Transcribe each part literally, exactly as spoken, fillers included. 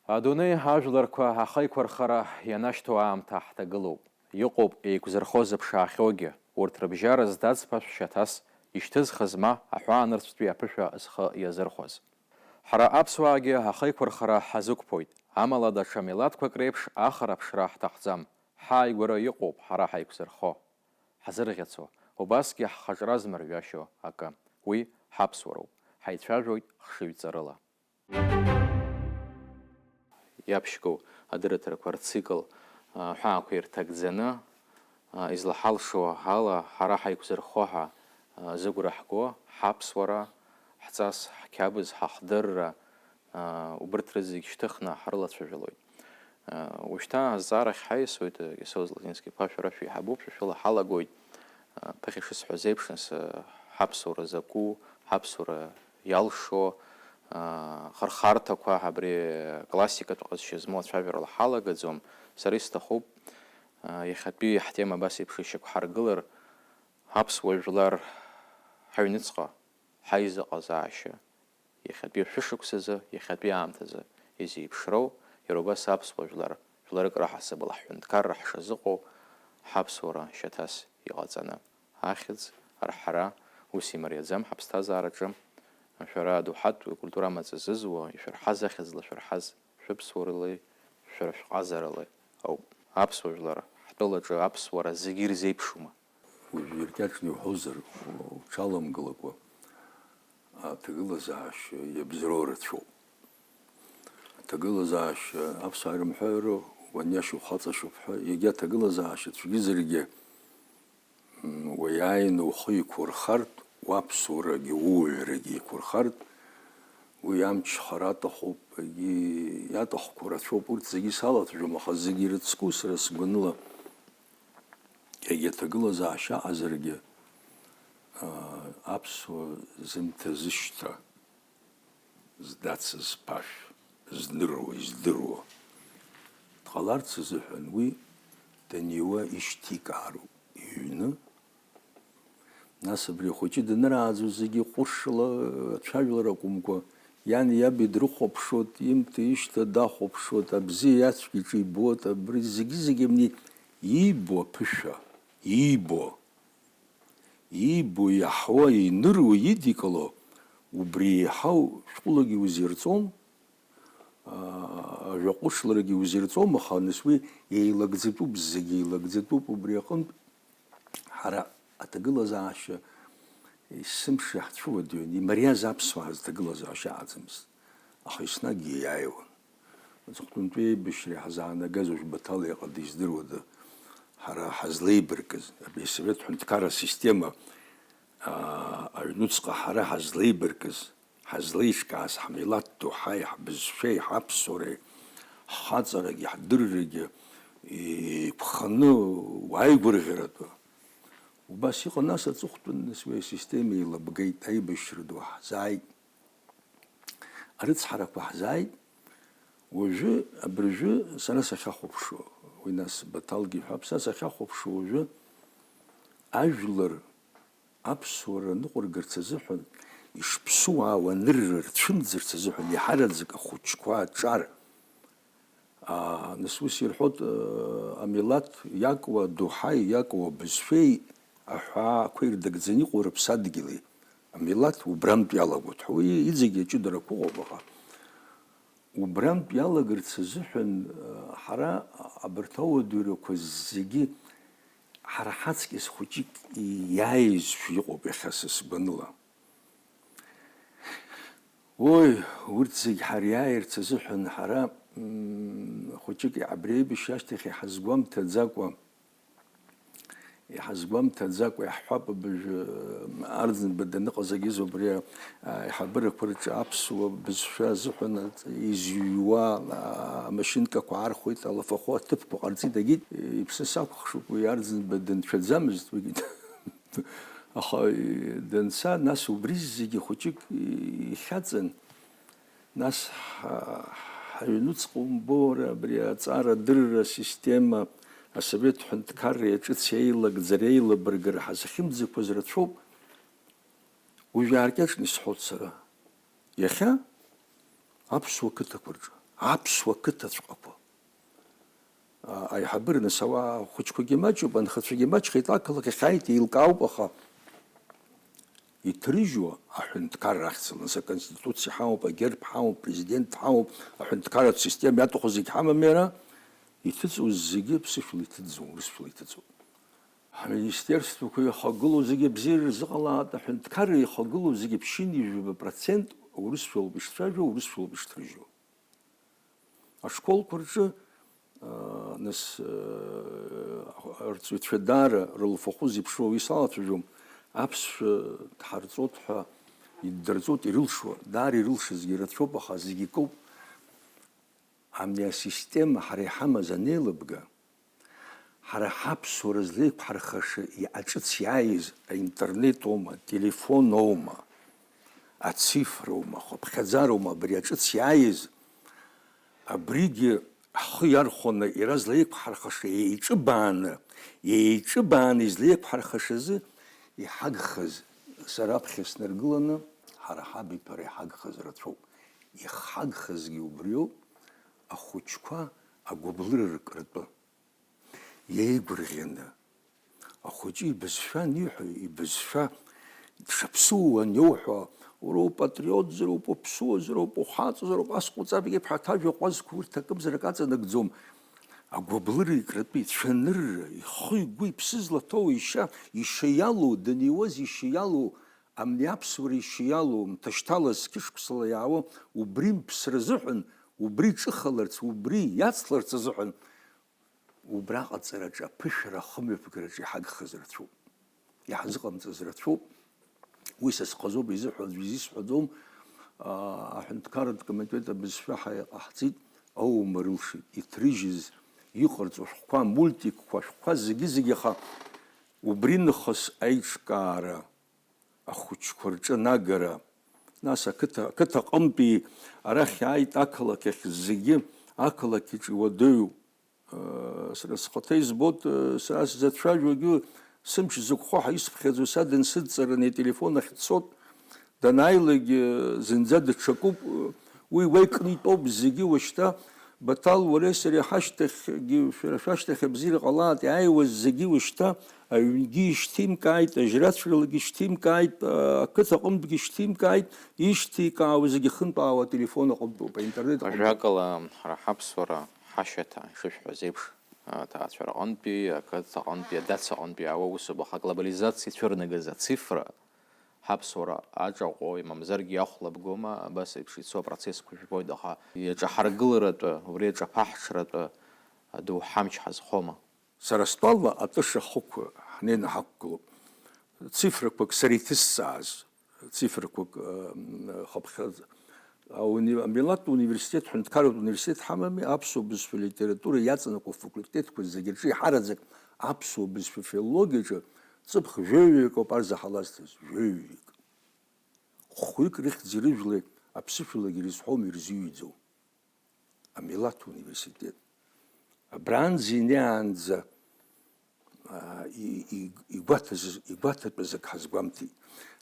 Адунеи ажәларқәа ахеиқәырхара ианашьҭоу аамҭа ҳҭагылоуп. Иҟоуп еиқәзырхо зыԥшаахьоугьы, урҭ рыбжьара здацԥашә шьаҭас ишьҭызхыз ма аҳәаанырцәтәи аԥышәа зхы иазырхәаз. Ҳара аԥсуаагьы ахеиқәырхара ҳазықәԥоит, амала даҽа милаҭқәак реиԥш ахара-ԥшра ҳҭахӡам. Ҳааигәара иҟоуп ҳара ҳаиқәзырхо, ҳазырӷьацо, убасгьы ҳхаҿра змырҩашьо акы. Уи ҳаԥсуароуп, ҳаицәажәоит хшыҩҵарыла. Иаԥшьгоу адырраҭарақәа рцикл, а, ҳәаақәа ирҭагӡаны, а, излаҳалшо ала, ҳара ҳаиқәзырхо ҳәа, а, зыгәра ҳго, ҳаԥсуара, ҳҵас, ҳқьабз, ҳахдырра, а, убырҭ рызегь шьҭыхны ҳрылацәажәалоит. А, ушьҭа азҵаарахь ҳаиасуеит, а, Кьасоу Златински-иԥа, шәара шәеиҳабуп, шәа шәыла ҳалагоит. А, ԥыхьа ишысҳәаз еиԥш, нас, а, ҳаԥсуара закәу, ҳаԥсуара иалшо, а, хырхарҭақәа, абри классикатә ҟазшьа змоу ацәажәарала ҳалагаӡом. Сара исҭахуп, а, иахьатәи ҳтема абас еиԥш ишьақәҳаргылар, аԥсуа жәлар ҳаҩныҵҟа ҳаизыҟазаашьа, иахьатәи шәышықәсазы, иахьатәи аамҭазы изеиԥшроу, иара убас аԥсуа жәлар, жәларык раҳасабала ҳҳәынҭқарра ҳшазыҟоу, ҳаԥсуара шьаҭас иҟаҵаны. Ахьӡ арҳара ус имариаӡам ҳаԥсҭазаараҿы. Шәара адоуҳатә культура амаҵ зызуа, ишәырҳаз ахьӡ лашәырҳаз шәыԥсуаралеи, шәара шәҟазаралеи ауп. Аԥсуа жәлар ҳтәылаҿы аԥсуара зегьы ирзеиԥшума? Уажә иркьаҿны иуҳәозар, уҽаламгылакәа, аҭагылазаашьа иабзоуроу рацәоуп. Аҭагылазаашьа аԥсуаа ирымҳәо, уаниашьа ухаҵашьоуп ҳәа, егьа аҭагылазаашьа цәгьазаргьы, м, уиааины ухы еиқәурхартә, уаԥсуарагьы, ууаҩрагьы еиқәурхартә, уи амч хара аҭахуп, егьи иаҭахқәоу рацәоуп, урҭ зегьы салацәажәом, аха зегьы ирыцку сара сгәаныла, егьа аҭагылазаашьа аҟазаргьы, аа, аԥсуа зымҭа зышьҭа, здацыз ԥашә, зныруа, издыруа дҟаларц азыҳәан уи даниуа ишьҭикаароуп иҩны. Нас абри ахәыҷы данырааӡо зегьы ҟәышла ацәажәалар акәымкәа, иани иаби дрыхәаԥшуеит, имҭа ишьҭа дахәаԥшуеит, абзиа ацәгьа иҿы ибоит, абри зегьы-зегьы абни иибо аԥышәа, иибо, иибо, иаҳауа, иныруа, идикыло, убри еиҳау шәҟәылагьы иузирҵом, аа, ажәа ҟәышларагьы иузирҵом, аха нас уи еилагӡатәуп, зегьы еилагӡатәуп, убри аҟынтә ҳара аҭагылазаашьа есымша иаҳцәыуадаҩын, имариаз аԥсуаа рзы ҭагылазаашьа аҟаӡамызт, аха еснагь ииааиуан. Аҵыхәтәантәи аибашьра иаҳзаанагаз уажә Баҭал иҟа диздыруада, ҳара ҳазлеибаркыз, абри асовет ҳәынҭқарра асистема, аа, аҩнуҵҟа ҳара ҳазлеибаркыз, ҳазлеиҿкааз ҳмилаҭ доуҳаи, ҳбызшәеи, ҳаԥсуареи, ҳхаҵарагьы, ҳдыррагьы еиқәханы уааигәырӷьаратәы. Убас иҟан, нас аҵыхәтәан, нас уи асистема еилабгеит, аибашьра ду ҳзааит. Арыцҳарақәа ҳзааит, уажәы, абыржәы сара сахьахәаԥшуа, уи нас Баҭалгьы иҳәап, са сахьахәаԥшуа уажәы ажәлар аԥсуара ныҟәыргарц азыҳәан, ишԥсуаау анырра рцәымӡырц азыҳәан, еиҳараӡак ахәыҷқәа аҿар, аа, нас ус ирҳәоит, э, амилаҭ иакуа адоуҳаи иакуа абызшәеи аҳәаақәа ирдагӡаны иҟоу рыԥсадгьыли, амилаҭ убрантә иалагоит ҳәа. Уи иҵегьы аҷыдарақәа ыҟоуп, аха убрантә иалагарц азыҳәан, э, ҳара абарҭ ауадаҩрақәа зегьы ҳара ҳаҵкьыс хәыҷык иааизшәа иҟоуп иахьа са сгәаныла. Уи, урҭ зегь ҳара иааирц азыҳәан ҳара, м, хәыҷык абри аибашьра ашьҭахь иҳазгәамҭаӡакәа, иҳазгәамҭаӡакәа иаҳҳәап, абыржәы, м, Арӡынба даныҟаз агьыз убри, а, аиҳабырақәа рҿы аԥсуа бызшәа азыҳәан изҩуа, а, амашьынкақәа аархәеит, алафахәы аҭыԥқәа ҟарҵеит, агьит, иԥсы сакәыхшоуп, уи Арӡынба дынцәаӡамызт, уигьы. Аха данца, нас убри зегьы хәыҷык ихьаҵын, нас ҳа-, ҳаҩнуҵҟа умбо, уара, абри аҵара-дырра асистема асовет ҳәынҭқарра иаҿыц еилагӡара, еилабыргара ҳазхьымӡақәаз рацәоуп. Уажә иааркьаҿны исҳәоит сара. Иахьа аԥсуа қыҭақәа рҿы, Аԥсуа қыҭаҵәҟьақәа. А, аиҳабыра, нас, ауаа хәыҷқәагьы маҷуп, анхацәагьы маҷхеит, ақалақь ахь ааит, еилкаауп, аха иҭрыжьуа аҳәынҭқарра ахьӡала, нас, аконституциа ҳамоуп, агерб ҳамоуп, президент ҳамоуп, аҳәынҭқарратә система иаҭаху зегь ҳамами ара, иҭыҵуа зегьы ԥсышәала иҭыҵӡом, урысшәала иҭыҵуп. Ҳминистерствақәа ихагылоу зегьы абзиара рзыҟалааит, аҳәынҭқарра ихагылоу зегьы ԥшьынҩажәаба процент урысшәалоуп ишцәажәо, урысшәалоуп ишҭрыжьуа. Ашколқәа рҿы, аа, нас, аа, арҵаҩцәа даара рылфахәы зеиԥшроу уи салацәажәом, аԥсшәа дҳарҵоит ҳәа иддырҵоит, ирылшо, даара ирылшазгьы рацәоуп, аха зегьы акоуп. Амни асистема ҳара иҳамаз анеилыбга, ҳара ҳаԥсуара злеиқәҳархаша иаҿыц иааиз аинтернет аума, ателефон аума, ацифра аума, ахыԥхьаӡара аума, абри аҿыц иааиз, абригьы ҳхы иархәаны иара злеиқәҳархаша еиҿыбааны, еиҿыбааны излеиқәҳархашазы иҳагхаз, сара аԥхьа снаргыланы, ҳара ҳабиԥара иҳагхаз рацәоуп. Ихҳагхазгьы убриоуп, ахәыҷқәа агәыблыра ркратәы. Иеигәырӷьаны, ахәыҷы ибызшәа аниҳәо, ибызшәа дшаԥсыуоу аниоуҳәо, уара упатриотзароуп, уԥсуазароуп, ухаҵазароуп, ас ҟауҵап, иеиԥш аҭажәа ҟәазқәа урҭ акымзарак аҵанакӡом. Агәыблыра икратәы ицәанырра, ихы, игәы, иԥсы злаҭоу ишьа, ишьа иалоу, даниуаз ишьа иалоу, амни аԥсуара ишьа иалоу, мҭашьҭала зқьышықәсала иаауа, убри мԥсра азыҳәан, убри ҿыхаларц, убри иацларц азыҳәан, убра аҟаҵараҿы аԥышәара ахымҩаԥгараҿы иҳагхаз рацәоуп. Иаҳзыҟамҵаз рацәоуп. Уи са схазоуп изыҳәа аӡәы изисҳәаӡом. Аа, аҳәынҭқарратә комитет абызшәа ҳаиҟаҳҵеит, аума рылшеит, иҭрыжьыз, иҟарҵо шәҟәқәа, мультикқәа, шәҟәқәа зегьы-зегьы, аха убри нахыс аиҿкаара, ахәыҷқәа рҿы анагара, нас ақыҭа, ақыҭа аҟынтәи арахь иааит ақалақь ахь зегьы, ақалақь аҿы иуадаҩу, Сара схаҭа избоит, сара сзацәажәогьы сымч зықәхо ҳәа исԥхьаӡо са дансыдҵараны ателефон ахь дцот, данааилак зынӡа даҽакуп, уи уа икны итәоуп зегьы уажәшьҭа, Баҭал, уареи сареи ҳашьҭахьгьы, шәара шәашьҭахь абзиара ҟалааит, иааиуаз зегьы уажәшьҭа аҩнгьы ишьҭеимкааит, ажьрацәарылагьы ишьҭеимкааит, ақыҭа аҟынтәгьы ишьҭеимкааит, ишьҭеикаауа зегьы хынтәаауа ателефон аҟынтәоуп, аинтернет аҟынтәоуп. Ажәакала, ҳара ҳаԥсуара ҳашьаҭа ишышәҳәаз еиԥш, аҭаацәара аҟынтәи, ақыҭа аҟынтәи, адац аҟынтәи иаауа усуп, аха аглобализациа ицәырнагаз ацифра ҳаԥсуара аҿаҟәои, мамзаргьы иахәлабгома, абас еиԥш ицо апроцессқәа жәбоит, аха иаҿаҳаргыларатәы, убри аҿаԥаҳҽратәы аду ҳамч ҳазхома? Сара стәала атыша хықәкы ҳнеины ҳақәгылоуп. Цифрақәак сара иҭысҵааз, цифрақәак, э, хыԥхьаӡа. Ауни-, амилаҭтә университет, ҳәынҭқарратә университет ҳамами, аԥсуа бызшәа литература иаҵанакуа факультетқәа зегьы рҿы иҳараӡак аԥсуа бызшәа филологиаҿы ҵыԥх жәаҩаҩык ауп ар заҳалазҭаз, жәаҩаҩык. Хәҩык рыхьӡи рыжәлеи аԥсышәалагьы ирызҳәом, ирзыҩӡом. Амилаҭ университет. Абранӡа инеиаанӡа, аа, и-, и-, игәаҭаз-, игәаҭатәыз ак ҳазгәамҭеит.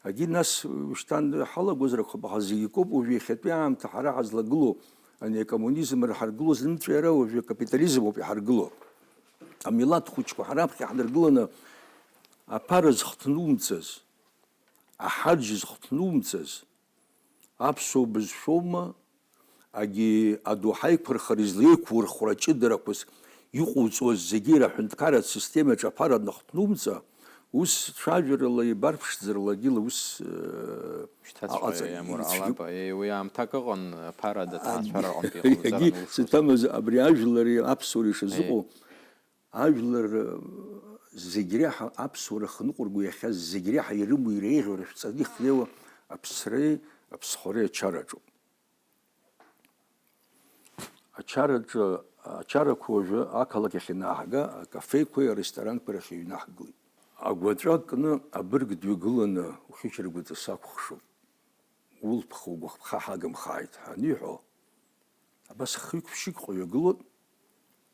Агьи нас, шьҭан ҳалагозар акәхап, аха зегь акоуп, уажәы иахьатәи аамҭа ҳара ҳазлагылоу, ани акоммунизм рҳаргылоз нымҵәеи ара уажәы акапитализм ауп иҳаргыло. Амилаҭ хәыҷқәа ҳара аԥхьа ҳнаргыланы, аԥара зхҭнумҵаз, аҳаџь зхҭнумҵаз, аԥсуа бызшәоума, агьи адоуҳа еиқәырхара излеиқәурхәра аҷыдарақәас иҟоуҵоз зегьы раҳәынҭқарратә системаҿы аԥара анахҭнумҵа, ус цәажәарала, еибарԥшӡарала агьыла ус, э, Шьҭаҵәҟьа аҟаҵара иамур ицәгьоуп. Ҟалап, е, уи аамҭак ыҟан, аԥара даҭаацәара аҟынтә иҟауҵаран Егьи улшоз. Сыҭамыз абри ажәлари аԥсуареи ишазыҟоу, Еи. Ажәлар, э, зегь реиҳа аԥсуара хныҟәырго иахьаз зегь реиҳа ирымоу иреиӷьу рышәҵаны ихнеиуа аԥсреи аԥсхәареи ачараҿоуп. Ачараҿы, ачарақәа уажәы ақалақь ахь ианааҳга, акафеқәеи аресторанқәеи рахь иҩнаҳгылеит. Агәаҵәа кны абырг дҩагыланы ухьычаргәаҵа сакәхшоуп. Улԥха угәахԥха ҳагымхааит ҳәа аниҳәо, абас хҩык-ԥшьҩык ҟаҩагылоит,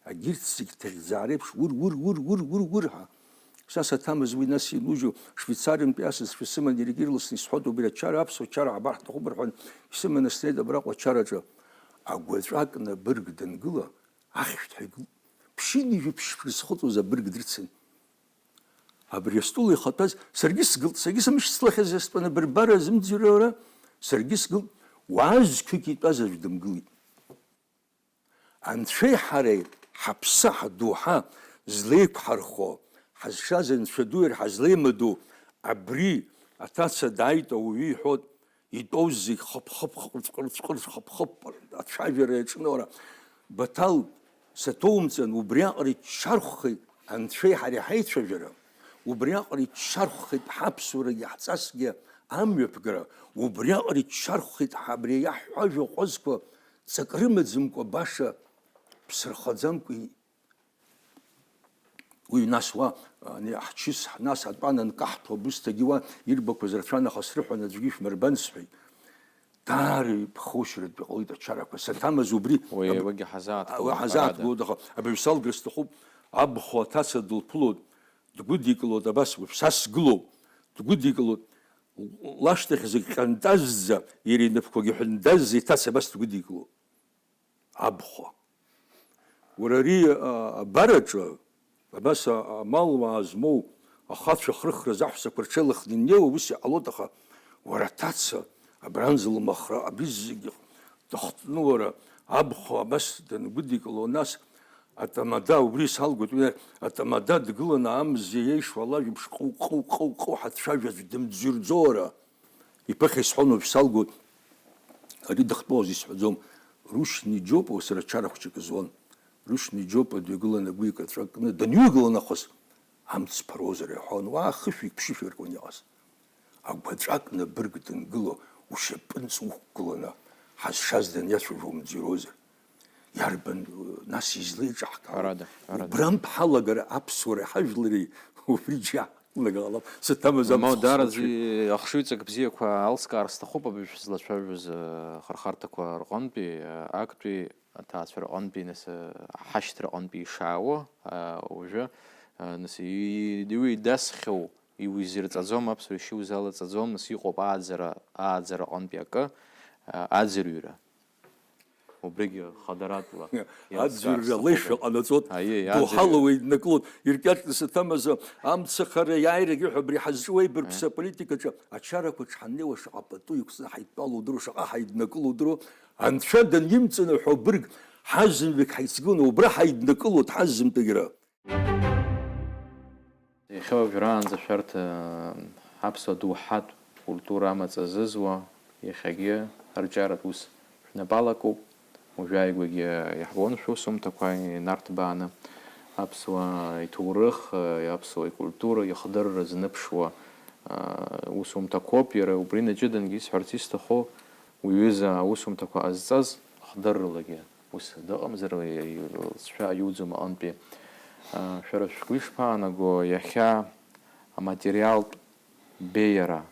агьырҭ зегь ҭыӷьӡаа реиԥш ур, ур, ур, ур, ур, ур ҳәа. Са саҭамыз уи нас инужьу, Швеицариантәи асасцәа сыман, иаргьы ирласны исҳәоит, убри ачара, аԥсуа чара ҳабар ҳҭахуп рҳәан, исыманы снеит абраҟа ачараҿы. Агәаҵәа акны абырг дангыла, ахьшәҭҳәа игылт. Ԥшьынҩажәи ԥшьышықәса зхыҵуаз абырг дрыцын. Абри астол ихатәаз саргьы сгылт, саргьы сымшьцылахьаз, астәаны абырбара зымӡырҩуа, саргьы сгылт, уаа зқьҩык итәаз аӡә дымгылеит. Анцәеи ҳареи ҳаԥсы ҳдоуҳа злеиқәҳархо, ҳазшаз Анцәа ду иара ҳазлеимадоу абри аҭаца дааит, ауаҩы иҳәот, итәоу зегь хыԥ-хыԥ, ҟырҵ-ҟырҵ, хыԥ-хыԥ, ацәажәара иаҿын, уара, Баҭал, саҭоумҵан, убриаҟара иччархәхеит Анцәеи ҳареи ҳаицәажәара, убриаҟара иччархәхеит ҳаԥсуарагьы ҳҵасгьы амҩаԥгара, убриаҟара иччархәхеит ҳа абри иаҳҳәо ажәа ҟәазқәа ҵак рымаӡамкәа, баша ԥсырхаӡамкәа и-, уи нас уа, ани, ҳчыс, нас атәан анкаҳҭәо абысҭагьы уа ирбақәаз рацәан, аха срыҳәон, аӡәгьы ишәмырбан сҳәеит. Даара иԥхоушьаратәы иҟалеит ачарақәа. Саҭамыз убри Уи аб-, уигьы ҳазааҭгылон, уи ҳазааҭгылоит, ҳәарада. Аха абаҩ салгарц сҭахуп, абхәа аҭаца дылԥылоит, дгәыдикылоит, абас уажә са сгылоуп, дгәыдикылоит, лашҭахь зегь ҟьантазӡа, иара инапқәагьы ҳәындазӡа иҭаца абас дгәыдикылоит. Абхәа. Уара ари, а, абараҿы, абас, а, амал уаа змоу ахацәа хрыхраз аҳәсақәа рҽеилыхны инеиуа ус иҟалоит, аха уара аҭаца, абранӡа лмахра, абри зегьы дыхтны уара абхәа абас дангәыдикыло, нас атамада, убри салгоит, уи атамада дгыланы амза иеишуа алажә еиԥш ҟыу-ҟыу-ҟыу-ҟыу ҳацәажәаз дымӡырӡо уара. Иԥыхьа исҳәон уажә салгоит, ари дахьтәоу азы исҳәаӡом, Рушьни Џьопуа сара чара хәҷык зуан. Рушьни Џьопуа дҩагылан агәы икаҵәа кны данҩагыла нахыс, амҵ ԥыруазар иаҳәон, уаа хышәҩык-ԥшьышәҩык ркуан иҟаз. Агәаҵәа кны абырг дангыло, ушьапынҵа уқәгыланы, ҳазшаз даниацәажәо умӡырҩуазар. Иарбан, нас излеиҿаҳкаауа? Ҳәарада, ҳәарада. Убрантә ҳалагара аԥсуареи ҳажәлари убри џьа Лагалап, саҭамыз Ма амцхә даараӡа сылшеит. Ахшыҩҵак бзиақәа алскаар сҭахуп абыржә шәызлацәажәоз, э, ахырхарҭақәа рҟынтәи, э, актәи аҭаацәа рҟынтәи, нас, э, ҳашьҭра аҟынтәи ишаауа, э, уажәы, э, нас, и-, и-, уи дасхьоу, иузирҵаӡом, аԥсуа ишьа иузалаҵаӡом, нас, иҟоуп ааӡара, ааӡара аҟынтәи акы, э, аӡырҩра. Убригьы хадаратәла иацкаар Аӡырҩра сҭахуп. Леишәа ҟанаҵоит, Аиеи, доуҳала аӡырҩра. Уеиднакылоит, иркьаҿны саҭамаза, амцахара иааирагьы ҳәа абри ҳазҿу аибарԥса Аиеи. Аполитикаҿы ачарақәа ҽҳаннеиуа шаҟа пату иқәҵны ҳаидтәалоу удыруа, шаҟа ҳаиднакыло удыруа, Анцәа данимҵаны ҳәа убырг ҳазынтәык ҳаицгыланы убра ҳаиднакылоит ҳазынтәык иара. Иахьа уажәраанӡа шәарҭ, э, аԥсуа доуҳатә культура амаҵ азызуа, иахьагьы арҿиаратә ус шәнапалакуп. Уажәааигәагьы иаҳбон шәусумҭақәа инарҭбааны, аԥсуа иҭоурых, э, аԥсуа икультура иахдырра зныԥшуа, э, усумҭақәоуп. Иара убри наҷыдангьы исҳәарц исҭаху, уи ҩыза аусумҭақәа ҟазҵаз хдырралагьы ус дыҟамзар, лҵшәа аиуӡом аҟынтәи. Шәара шәгәы ишԥаанаго, иахьа аматериалтә беиара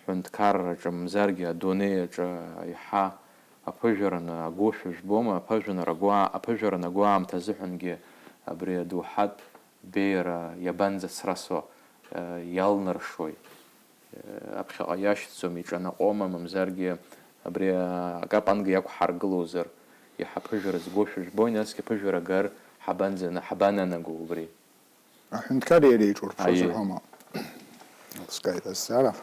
аҳәынҭқарраҿы мамзаргьы адунеи аҿы еиҳа аԥыжәара агошәа жәбома? Аԥыжәара агәаа-, аԥыжәара агәаамҭа азыҳәангьы абри адоуҳатә беиара иабанӡацрасо, э, иалнаршои? Э, аԥхьаҟа иашьҭӡом, иҿанаҟома, мамзаргьы абри, а, акапанга иақәҳаргылозар, иаҳа аԥыжәара згошәа жәбои, насгьы аԥыжәара агар ҳабанӡана-, ҳабананаго убри? Аҳәынҭқар иара иҿурԥшуазар Аиеи. Ҳәоума? Скаит азҵаара.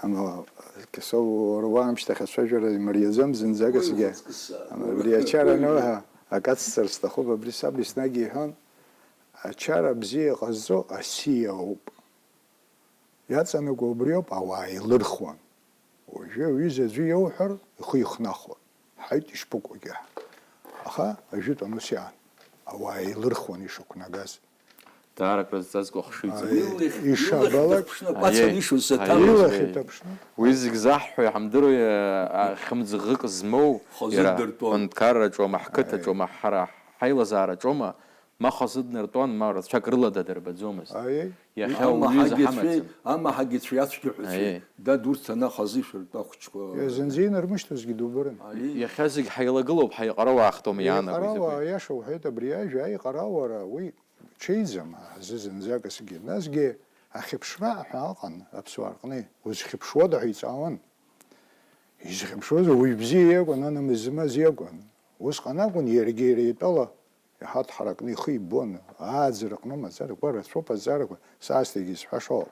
Амала, Кьасоу, уара уаамышьҭахь ацәажәара имариаӡам зынӡак Уи асгьы. Ухаҵкы сцаа. Ама абри ачара Уи. Аныҳәа, акы ацҵар сҭахуп, абри саб еснагь иҳәон, ачара бзиа ҟазҵо асиа ауп. Иаҵанакуа убриоуп, ауаа еилырхуан. Уажәы аҩыза аӡәы иоуҳәар, ихы ихнахуан. Ҳаит, ишԥыкәу егьа. Аха ажәытәан ус иаан. Ауаа еилырхуан ишықәнагаз. Даара акрызҵазкуа ахшыҩҵак. Аи, Илахь, ишабалак, илахь дыԥшны, Аиеи, бацаны ишоз аиеи, саҭамыз. Илахь аиеи. Иҭаԥшны. Уи зегь заҳҳәо иҳамдыруеи, а, хьымӡӷык змоу Хазы иара дыртәон. Аҳәынҭқарраҿома, ҳқыҭаҿома, Аиеи. Ҳара ҳаилазаараҿома, ма хазы днартәон, ма рацәак рыла дадырбаӡомызт. Аиеи. Иахьа уҩыза Амаҳагьы цәеи, ҳамаӡам. Амаҳагьы цәеи ацәгьаҳәа цәеи, Аиеи. Дад, урҭ ана хазы ишәыртәа ахәыҷқәа. Зынӡа инармышьҭызгьы дубарын. Аиеи. Иахьа зегь ҳаилагылоуп, ҳаиҟарауаа ахтома иаанагои Еиҟарауаа, закәи? Иаша уҳәеит, абри ажәа аиҟарауара уи ҽеиӡам, ҳазы зынӡак асгьы. Насгьы ахьыԥшра ҳәа ыҟан аԥсуаа рҟны, узхьыԥшуада ҳәа иҵаауан. Изхьыԥшуаз ауаҩ бзиа иакәын, анамыс змаз иакәын. Усҟан акәын иаргьы иара итәала иаҳа дҳаракны ихы ибон. Ааӡараҟны мацарақәа рацәоуп азҵаарақәа, саасҭагьы исҳәашоуп.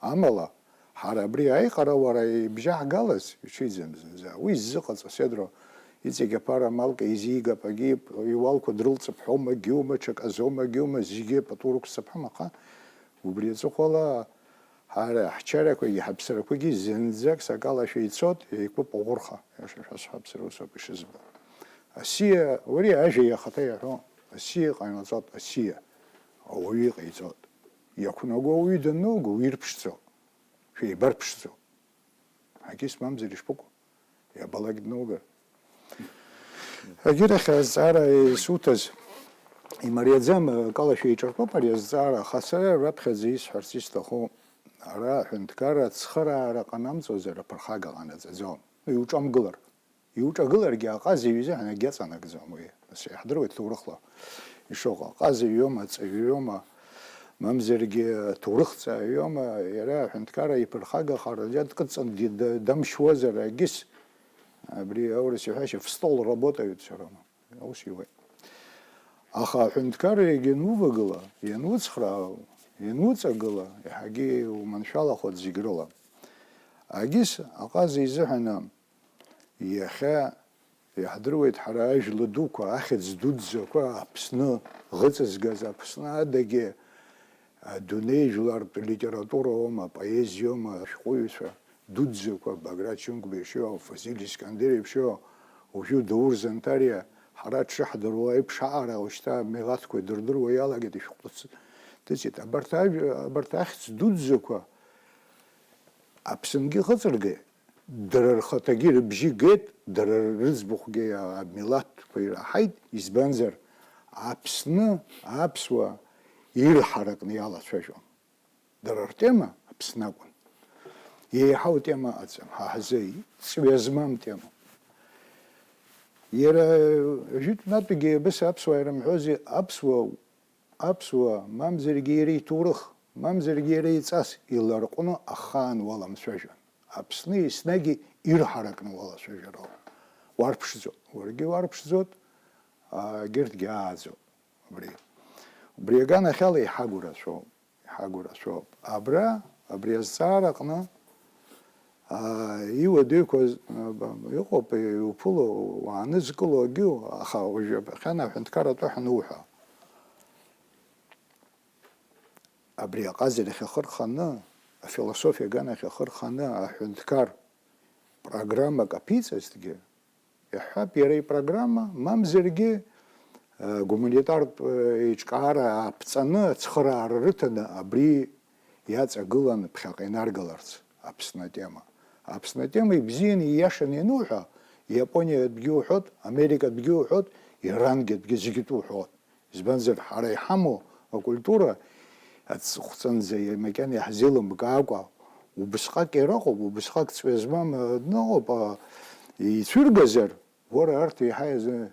Амала, ҳара абри аиҟара уара ибжьаҳгалаз иҽиӡам зынӡа. Уи ззыҟаҵо седро иҵегь аԥара малк еизигап, агьи иуалқәа дрылҵып ҳәоума, гьиума, ҽаказоума, гьиума, зегьы пату рықәсҵап ҳәа маҟа. Убри аҵыхәала ҳара ҳчарақәагьы ҳаԥсрақәагьы зынӡак сакалашәа ицот, еиқәыпҟәыҟәырха, иаша шәасҳәап, сара усоуп ишызбо. Асиа, уи ажәа иахаҭа иаҳәо, асиа ҟанаҵот, асиа ауаҩы иҟаиҵот. Иақәнаго ауаҩы данноуго, уирԥшӡо, шәеибарԥшӡо. Ҳагьыс мамзар ишԥыкәу? Иабалак дноугар. Агьырахь азҵаара исуҭаз имариаӡам, акалашәа еиҿартәоуп ари азҵаара, аха сара раԥхьаӡа исҳәарц исҭаху, ара аҳәынҭқарра ацхыраара ҟанамҵозар аԥырхага ҟанаҵаӡом. Иуҿамгылар. Иуҿагыларгьы аҟазаҩ изыҳәан агьаҵанакӡом уи. Нас иаҳдыруеит ҭоурыхла ишыҟоу. Аҟазаҩ иоума, аҵаҩ иоума, мамзаргьы аҭоурыхҭҵааҩ иоума, иара аҳәынҭқарра иԥырхагахар, дкыдҵан ди-, да-, дамшьуазар, агьыс, абри аурыс иҳәашьа, в стол работают всё равно. Аус иуеит. Аха аҳәынҭқарра ианувагыла, иануцхраа, иануҵагыла, иаҳагьы уманшәалахоит зегь рыла. Агьыс аҟаза изыҳәан Иахьа иаҳдыруеит ҳара ажәла дуқәа, ахьӡ дуӡӡақәа Аԥсны ӷыҵызгаз, Аԥсны адагьы адунеи жәлартә литературоума, поезиома ашәҟәыҩҩцәа дуӡӡақәа, Баграт Џьынқәба ишиоу, Фазиль Искандер ишиоу, уажәы Даур Занҭариа, ҳара дшыҳдыруа еиԥш аҟара уажәшьҭа амилаҭқәа идырдыруа иалагеит, ишәҟәы ҭыҵит. Абарҭ ажә-, абарҭ ахьӡ дуӡӡақәа Аԥсынгьы ыҟаҵаргьы, дара рхаҭагьы рыбжьы геит, дара рыӡбахәгьы амилаҭқәа ираҳаит, избанзар, Аԥсны аԥсуаа ирҳаракны иалацәажәон. Дара ртема Аԥсны акәын. Еиҳау тема ыҟаӡам, ҳа ҳзы ҵҩа змам темоуп. Иара жәытәнатәигьы абас аԥсуаа ирымҳәози, аԥсуа Аԥсуа, мамзаргьы иара иҭоурых, мамзаргьы иара иҵас иларҟәны ахаан уаламцәажәан. Аԥсны еснагь ирҳаракны уалацәажәароуп. Уарԥшӡоит, уаргьы уарԥшӡоит, егьырҭгьы ааӡоуп. Убри, убри аганахьала иҳагу рацәоуп, иҳагу рацәоуп. Абра, абри азҵаара аҟны, аа, иуадаҩқәаз, аа, ба-, иҟоуп, иуԥыло, уаанызкыло агьу, аха уажәы абахьан аҳәынҭқарратә аҳәа ануҳәа. Абри аҟазарахь ахы рханы, афилософиа аганахь ахы рханы аҳәынҭқар программак аԥиҵазҭгьы, иаҳҳәап, иара ипрограмма, мамзаргьы, э, гуманитартә, э, еиҿкаара ааԥҵаны, ацхыраара рыҭаны абри иаҵагыланы ԥхьаҟа инаргаларц Аԥсны атема. Аԥсны атема ибзианы, ииашаны иануҳәа, Иапониатәгьы уҳәот, Америкатәгьы уҳәот, Ирангьатәгьы зегьы уҳәот. Избанзар, ҳара иҳамоу акультура аҵыхәҵанӡа макьана иаҳзеилымкаакәа, убысҟак иара ыҟоуп, убысҟак ҵҩа змам, а, дыҟоуп, а, ицәыргазар, уара арҭ еиҳа иазы-,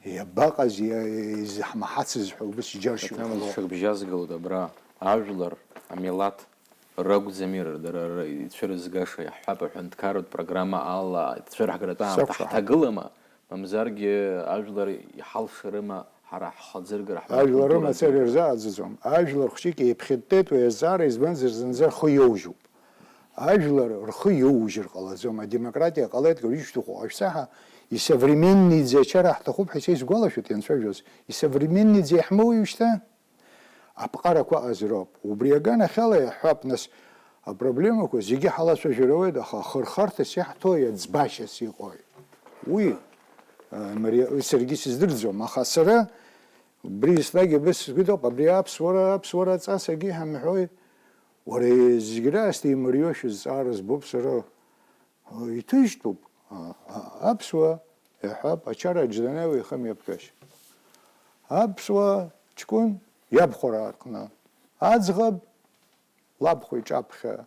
иабаҟаз, иа-, изаҳмаҳацыз ҳәа убыс иџьаршьоит. Аҭамыз шәыбжьазгалоит абра, ажәлар, амилаҭ ракәӡами ра-, дара ра-, ицәырызгаша, иаҳҳәап, аҳәынҭқарратә программа ала ицәырҳгаратәы аамҭа Сакәхап. Ҳҭагылама? Мамзаргьы ажәлар иҳалшарыма ҳара ҳхаӡыргара, ҳара Ажәлар ҳкультура рымацара азыргара? Ирзааӡаӡом. Ажәлар хәҷык еиԥхьытәтәеит, уи азҵаара, избанзар, зынӡа рхы иоужьуп. Ажәлар рхы иоужьыр ҟалаӡом. Адемократиа ҟалеит, кыр ишьҭаху ҟашәҵа ҳәа, исовременниӡа ачара ҳҭахуп ҳәа са исгәалашәоит ианцәажәоз. Исовременниӡа иаҳмоуи уажәшьҭа? Аԥҟарақәа ыҟазароуп. Убри аганахьала иаҳҳәап, нас, апроблемақәа зегьы ҳалацәажәар ауеит, аха ахырхарҭас иаҳҭои, аӡбашьас иҟои? Уи, а, мариа-, уи саргьы сыздырӡом, аха сара убри еснагь абас сгәы иҭоуп, абри аԥсуара, аԥсуара аҵасагьы ҳамҳәои? Уара зегь раасҭа имариоушәа зҵаара збоуп сара. Иҭыжьтәуп, а, а, аԥсуа, иаҳҳәап, ачара аџьнанеиуа ихымҩаԥгашьа. Аԥсуа ҷкәын иабхәараа рҟны, аӡӷаб лабхәа иҿаԥхьа,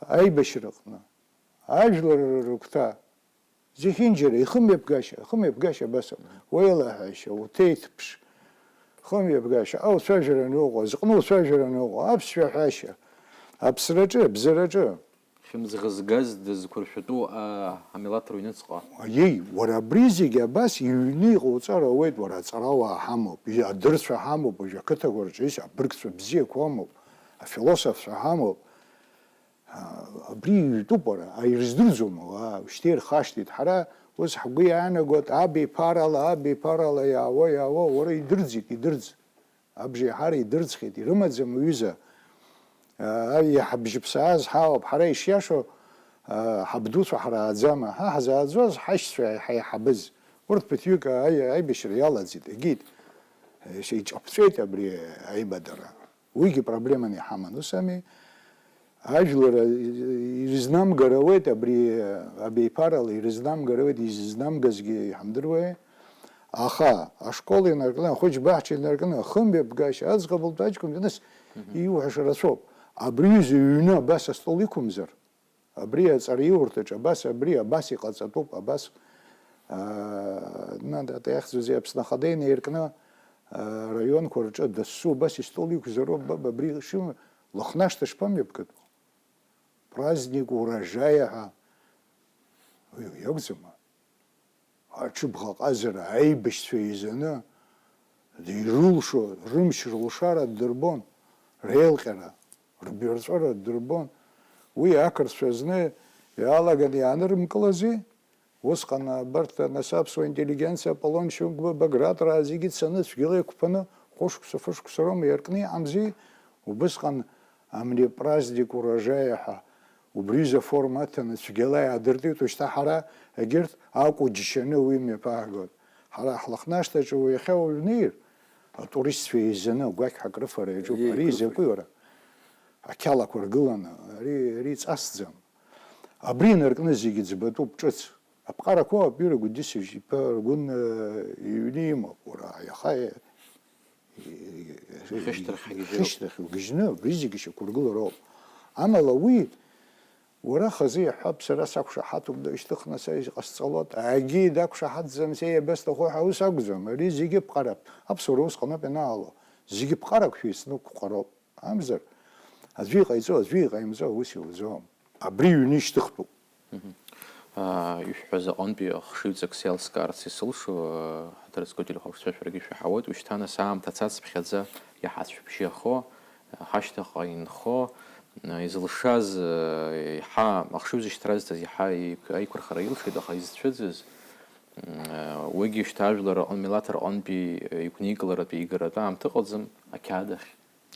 аибашьраҟны, ажәлар рыгәҭа, зехьынџьара ихымҩаԥгашьа, ахымҩаԥгашьа абас ауп, уеилаҳәашьа, уҭеиҭԥш, хымҩаԥгашьа, ауцәажәара аныҟоу, зҟны уцәажәара аныҟоу, аԥсшәа ҳәашьа, аԥсраҿы, абзараҿы. Хьымӡӷ згаз дызқәыршәатәу, а, амилаҭ рыҩныҵҟа. Аиеи, уара абри зегьы абас иҩны иҟауҵар ауеит, уара аҵарауаа ҳамоуп, и- адырцәа ҳамоуп, уажәы ақыҭақәа рҿы ис- абыргцәа бзиақәа ҳамоуп, афилософцәа ҳамоуп. А, абри иҩтәуп, уара, а, ирыздырӡом, уаа, ушьҭа ирхашҭит. Ҳара ус ҳгәы иаанагоит, абиԥарала, абиԥарала иаауа, иаауа, уара идырӡит, идырӡ. Абжеиҳара идырӡхьеит, ирымаӡам уҩыза. Иаҳа бжьыԥсааз ҳауп, ҳара ишиашоу ҳабдуцәа ҳрааӡама, ҳа ҳзааӡоз ҳашьцәа ҳаиҳабыз. Урҭ ԥыҭҩык аибашьра иалаӡит, егьит, иҿаԥҵәеит абри аибадара. Уигьы проблеманы иҳаман, ус ами? Ажәлар ирызнамгар ауеит, абри абиԥарала ирызнамгар ауеит, изызнамгазгьы иҳамдыруеи. Аха ашкол инаркны, ахәыҷ баҳча инаркны, ахымҩаԥгашьа, аӡӷаб лтәаҷкәын, нас иуҳәаша рацәоуп. Абри ҩыза ҩны абас астол иқәымзар, абри аҵараиурҭаҿ абас, абри абас иҟаҵатәуп, абас, аа, на, да, иахьӡузеи, Аԥсны Ахада инаиркны, аа, араионқәа рҿы дасу абас истол иқәзароуп, баб, абри шиму, Лыхнашҭа шԥамҩаԥгатәу? Праздник урожая ҳәа. Уи, уи акәӡама? Аҽыбӷаҟазара аибашьцәа еизаны, ирылшо, рымч рылшара ддырбон, реилҟьара, рбирҵәара ддырбон. Уи ақырҭцәа зны иалаган иаанырымкылази? Усҟан абарҭ, нас, аԥсуа интеллигенциа, Аполлон Шьынқәба, Багратраа зегьы цаны цәгьала иқәԥаны, хәышықәса, фышықәса роума иаркны иҟамзи? Убысҟан амни праздник урожая ҳәа убри изы аформа аҭаны цәгьала иаадыртит, ушьҭа ҳара егьырҭ акәу џьшьаны уи мҩаԥаагоит. Ҳара ҳлыхнашҭаҿы уи иахьа уҩнеир, атуристцәа еизаны агәақьҳәа акрыфара иаҿуп. Ари изакәи уара? Ақьалақәа ргыланы, ари, ари ҵасӡам. Абри инаркны зегьы ӡбатәуп, ҿыц. Аԥҟарақәа уаатәыҩра Гәдисыжь иԥа Аргәын, э, иҩны имоуп, уара, иаха, э, Ихьышьҭрахь ҳагьежьроуп. Ихьышьҭрахь угьежьны, абри зегьы шьақәыргылароуп. Амала уи, уара хазы иаҳҳәап, сара сақәшаҳаҭуп, дышьҭыхны са иҟасҵалоит, егьи дақәшаҳаҭӡам, са иабасҭаху ҳәа ус акәӡам, ари зегьы ԥҟарап, аԥсуара усҟаноуп ианаало, зегьы ԥҟарақәшәа ицны уқәҟароуп. Амзар, аӡәы иҟаиҵо, аӡәы иҟаимҵо аус иуӡом. Абри ҩны ишьҭыхтәуп. Аа, ишәҳәаз аҟынтәи хшыҩҵакс иалскаарц исылшо, ҳаҭыр зқәу ателехәаԥшцәа шәаргьы ишәаҳауеит, ушьҭа нас аамҭа цацԥхьаӡа иҳацәыбжьахо, ҳашьҭахьҟа инхо, изылшаз, еиҳа ахшыҩзышьҭра азҭаз иаҳа аиқәырхара илшеит, аха изцәыӡыз, уигьы шьҭа ажәлар рҟны, милаҭ рҟынтәи иқәникыларатәи игаратәы аамҭа ыҟаӡам, ақьаад ахь.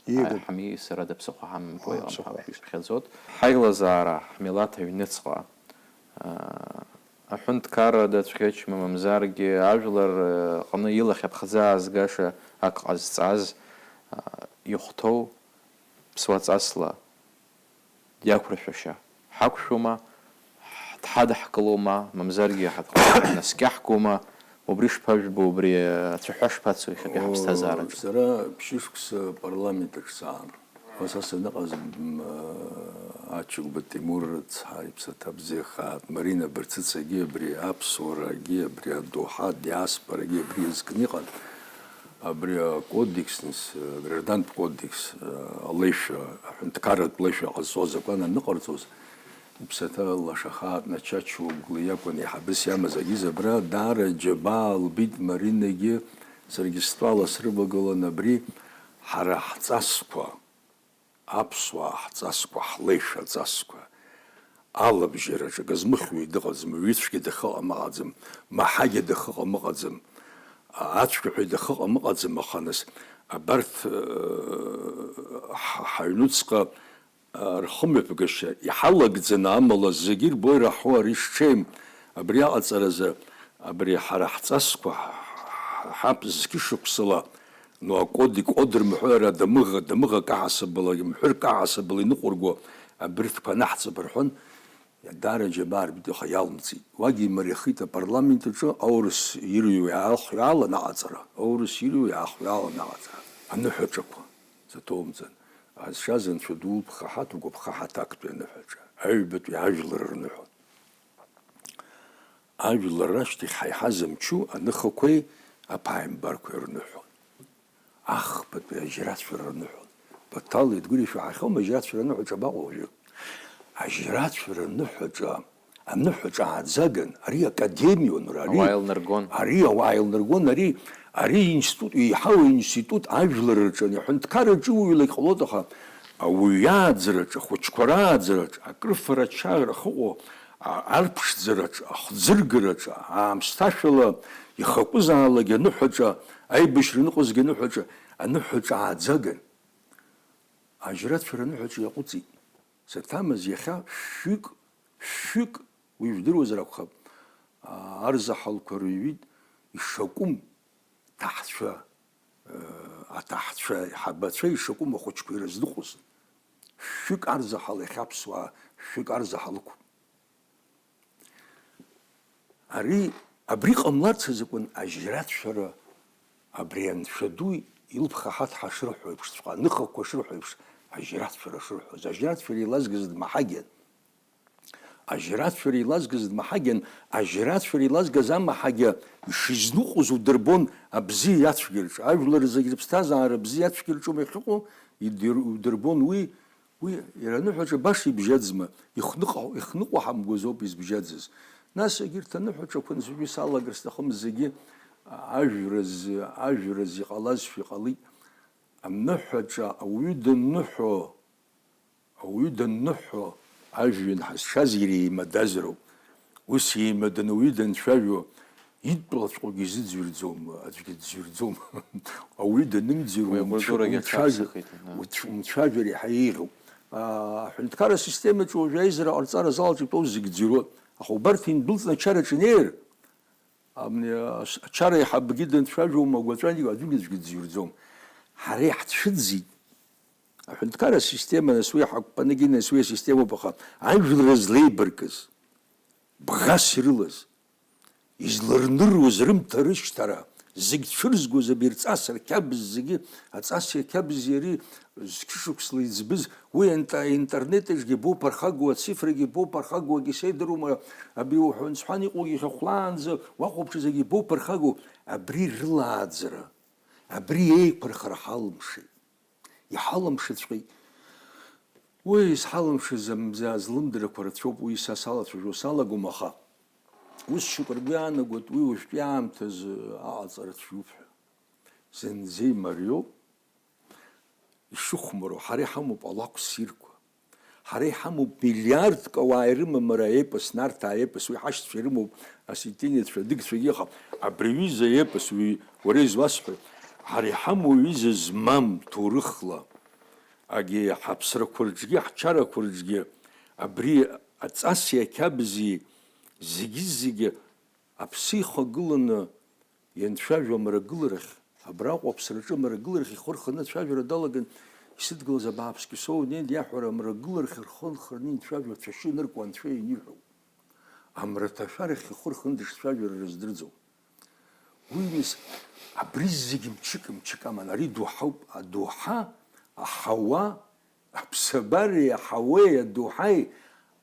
Иига. Ҳами сара даԥсыхәа ҳамамкәа Ҳа, иҟам ԥсыхәа. Ҳәа шәҳәаӡоит. Ҳаилазаара, ҳмилаҭ аҩныҵҟа, аа, аҳәынҭқарра дацәӷьычма, мамзаргьы ажәлар, э, ҟны илахь аԥхӡы аазгаша ак ҟазҵаз, аа, ихәҭоу ԥсуаҵасла диақәыршәашьа ҳақәшәома, дҳадаҳкылома, мамзаргьы ҳадҟа ҳнаскьаҳгома, убри шԥажәбо, убри ацәаҳәа шԥацо иахьатәи ҳаԥсҭазаараҿы? Сара ԥшьышықәса апарламент аҿы саан. Уа са саныҟаз, м, ачыгәба Тимур рыцҳа, иԥсаҭа бзиахааит, Марина Барцыцагьы абри аԥсуарагьы, абри адоуҳа, адиаспорагьы абри иазкны иҟан. Абри акодекс, нас, аграждантә кодекс, алеишәа, аҳәынҭқарратә леишәа ҟазҵо азакәан аныҟарҵоз, иԥсаҭа лашахааит Начачуа Гәлиа иакәын еиҳабыс иамаз, агьыз абра даара џьабаа лбеит Маринагьы, саргьы стәала срывагылан абри ҳара ҳҵасқәа. Аԥсуаа ҳҵасқәа, ҳлеишәа ҵасқәа, алабжьараҿы акы змыхьуа дыҟаӡам, уаҩыцәгьа дахыҟам ыҟаӡам, маҳагьа дахыҟам ыҟаӡам, ацәгьаҳәа дахыҟам ыҟаӡам, аха нас абарҭ, э, ҳа-, ҳаҩнуҵҟа, э, рхымҩаԥгашьа иҳалагӡаны амала зегьы ирбо ираҳо ари шҽеим, абри аҟаҵаразы абри ҳара ҳҵасқәа ҳ-, ҳ-, ҳаԥ зқьышықәсала Ну, акод икодыр мҳәыр, адамыӷ, адамыӷ акаҳасабала, мҳәырк аҳасабала иныҟәырго абырҭқәа анаҳҵап рҳәон, даара џьабаа рбеит, аха иалымҵит. Уагьы имариахеит апарламент аҿы аурыс ирҩуа иаахҩаалан аҟаҵара, аурыс ирҩуа иаахҩаалан аҟаҵара. Аныҳәаҿақәа, саҭоумҵан, азшаз Анцәа ду лԥхаҳаҭ, угәаԥхаҳаҭ актәи аныҳәаҿа, аҩбатәи ажәлар рныҳәон. Ажәлар рашьҭахь ҳаиҳаз амчу аныхақәеи аԥааимбарқәеи рныҳәон. Ахԥатәи ажьрацәа рныҳәон. Баҭал Едгәыр ишәаҳахьоума ажьрацәа рныҳәа ҿабаҟоу уажәы? Ажьрацәара аныҳәаҿа, аныҳәаҿа ааӡаган, ари академион, ари, ауаа еилнаргон. Ари ауаа еилнаргон, ари, ари институт, еиҳау аинститут ажәлар рҿы, аҳәынҭқарраҿы уаҩлак ҟалоит, аха ауаҩы иааӡараҿы, ахәыҷқәа рааӡараҿы, акрыфара ачара ахыҟоу, а-, арԥшӡараҿы, ахӡыргараҿы, аамсҭашәала ихакәызаалак аныҳәаҿа, аибашьра аныҟазгьы аныҳәаҿа, аныҳәаҿа ааӡаган. Ажьрацәара аныҳәаҿа иаҟәыҵит. Саҭамыз иахьа шәҩык, шәҩык, уи жәдыруазар акәхап, а, арзаҳалқәа рыҩит, ишакәым, ҭаҳцәа, э, аҭаҳцәа, аиҳабацәа ишакәым ахәыҷқәа ирызныҟәоз. Шәҩык арзаҳал иахьа аԥсуаа, шәҩык арзаҳал ықәуп. Ари, абри ҟамларц азакәын ажьрацәара, абри анцәа ду илԥха ҳаҭҳа шырҳәо еиԥшҵәҟьа, аныхақәа шырҳәо еиԥш, ажьрацәара шырҳәоз, ажьрацәара еилазгаз дмаҳагьан. Ажьрацәара еилазгаз дмаҳагьан, ажьрацәара еилазгаз амаҳагьа ишизныҟәоз удырбон абзиеи ацәгьеи рҿы. Ажәлар зегь рыԥсҭазаара абзиеи ацәгьеи рҿы иахьыҟоу идир-, удырбон уи, Уи иара аныҳәаҿа баша ибжьаӡма, ихныҟ-, ихныҟәаҳамгоз ауп избжьаӡыз. Нас егьырҭ аныҳәаҿақәа анцәажәо салагар сҭахым зегьы ажәразы, ажәразы иҟалазшәа иҟалеит. Аныҳәаҿа ауаҩы данныҳәо, ауаҩы данныҳәо ажәҩан ҳазшаз иара еимадазароуп. Ус еимаданы уаҩы данцәажәо, идтәалаҵәҟьоугьы изыӡырҩӡом, аӡәгьы дӡырҩӡом. Ауаҩы данымӡырҩ уи умцәа-, акультурагьы умцәажәар, аҽаԥсахит, а. Уцә-, умцәажәар иаҳа еиӷьуп. Аа, аҳәынҭқарра асистемаҿы уажәы аизара ҟарҵара залаҿ итәоу зегь ӡырҩуеит. Аха убарҭ индәылҵны ачараҿы инеир, амни, ас-, ачара аиҳабгьы данцәажәо умагәаҵәан, аӡәгьы аӡәгьы дӡырҩӡом. Ҳара иаҳцәыӡит. Аҳәынҭқарра асистема, нас уи ҳақәԥанагьы, нас уи асистемоуп, аха ажәлар злеибаркыз, бӷас ирылаз, изларныруаз рымҭа рышьҭара, зегь цәырзгоз абри рҵас рқьабз зегьы, аҵас иақьабзи ари зқьышықәсла иӡбыз, уи анта-, интернет аҿгьы боуп архагоу, ацифрагьы боуп архагоу, акгьы сеидыруама, абри уҳәан-сҳәан иҟоугьы иахьа хәлаанӡа уахәаԥшызаргьы боуп архагоу, абри рылааӡара, абри еиқәырхара ҳалымшеит. Иҳалымшаҵәҟьеит. Уи изҳалымшаз амза злымдарақәа рацәоуп, уи са салацәажәо салагом, аха ус шьоук ргәы иаанагоит, уи уажәтәи аамҭазы аҟаҵара цәгьоуп ҳәа. Зынӡа имариоуп, ишыхәмаруа, ҳара иҳамоуп алакә ссирқәа. Ҳара иҳамоуп миллиардк ауаа ирымам ара аепос, Нарҭаа аепос, уи ҳашьцәа ирымоуп, осетинецәа, адыгцәагьы, аха абри аҩыза аепос, уи уара изуасҳәоит, ҳара иҳамоу аҩыза змам ҭоурыхла, агьи ҳаԥсрақәа рҿгьы, ҳчарақәа рҿгьы, абри аҵаси ақьабзи зегьы-зегьы аԥсы ихагыланы ианцәажәо амрагыларахь, абраҟа аԥсраҿы амрагыларахь ихы рханы ацәажәара далаган, исыдгылаз абааԥс Кьысоу днеин диаҳәара амрагыларахь рхы нхарны инцәажәо ацәашьы иныркуа анцәа ианиҳәо. Амраҭашәарахь ихы рханы дышцәажәара рыздырӡом. Уи, нас, абри зегь мчык-мчык аман, ари доуҳауп, адоуҳа, аҳауа, Аԥсабареи аҳауеи адоуҳаи,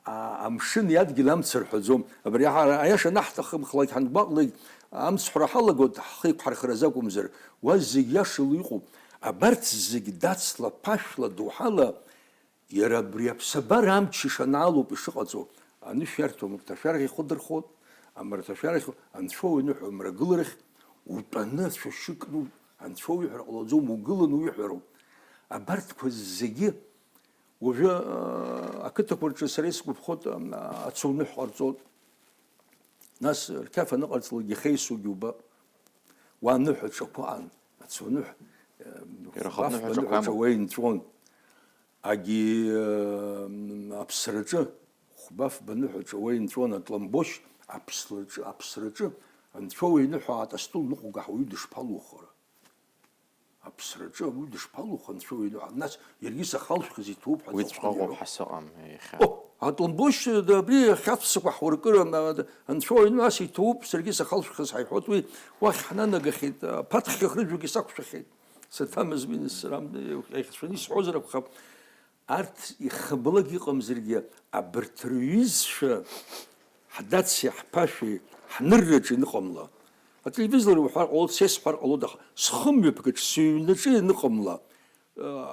а, амшыни адгьыли амца рҳәаӡом. Абри аиаша анаҳҭахымхлак, ҳангәаҟлак, амцҳәара ҳалагоит ҳхы еиқәҳархаразы акәымзар, уа зегь иашала иҟоуп. Абарҭ зегь дацла, ԥашәла, доуҳала, иара абри аԥсабара амч ишанаалоуп ишыҟаҵо. Анышә иарҭо амраҭашәарахь ихы дырхоит, амраҭашәарахь анцәа уаныҳәа амрагыларахь утәаны ацәашьы кны, анцәа уиҳәар ҟалаӡом, угыланы уиҳәароуп. Абарҭқәа зегьы Уажәы, аа, ақыҭақәа рҿы сара исгәаԥхоит, аа, ацуныҳә ҟарҵоит. Нас рқьаф аныҟарҵалак ихеисугьы убап. Уа аныҳәа ҿақәа аан, ацуныҳә, хәба-фба аныҳәа ҿақәа уа инҵәон. Агьи, аа, аԥсраҿы, хәба-фба аныҳәа ҿа уа инҵәон, атломбошь аԥсраҿы, аԥсраҿы анцәа уиныҳәа аат астол ныҟәгаҳа уаҩы дышԥалухара? Аԥсраҿы ауаҩы дышԥалухо, анцәа уаҩы, нас иаргьы сахалшәхыз иҭоуп ҳәа. Уи ҵәҟьа ыҟоуп ҳәа сыҟам иахьа. О, атломбошь, да, абри ахьаҵәцақәа ҳуркыр, ан-, анцәа уаҩы, нас иҭоуп, саргьы сахалшәхыз ҳаиҳәоит, уи уахь ҳнанагахьеит, аԥаҭхьа хрыжәгьы сақәшәахьеит. Саҭамыз уи, нас сара, еиӷьцәаны исҳәозар акәхап. Арҭ ихабалак иҟамзаргьы, абарҭ рҩызцәа ҳдаци ҳԥашәеи ҳнырраҿы ианыҟамла, ателевизор уҳәар ҟалоит, са исҳәар ҟалоит, аха схымҩаԥгаҿ сыҩнаҿы ианыҟамла,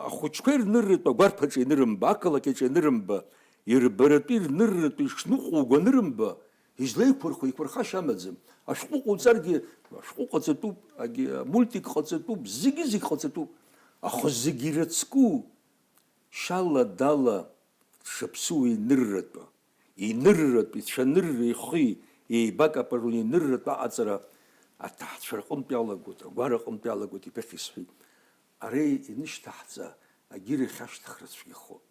ахәыҷқәеи рнырратә агәарԥ аҿы ианырымба, ақалақь аҿы ианырымба, Ирбаратәи, рнырратәи шныҟәуго анырымба, излеиқәырхо еиқәырхашьа амаӡам. Ашәҟәы ҟауҵаргьы, ашәҟәы ҟаҵатәуп, агьы, амультик ҟаҵатәуп, зегьы-зегь ҟаҵатәуп. Аха зегь ирыцку, шьала-дала дшаԥсыуа инырратәы, инырратәы, ицәанырра ихы еибакапарон инырратәы аҟаҵара аҭаҳцәа рҟынтә иалагоит, агәара аҟынтә иалагоит, иԥыхьа исҳәеит. Ара инышьҭаҳҵа, агьырахь ашьҭыхра цәгьахоит.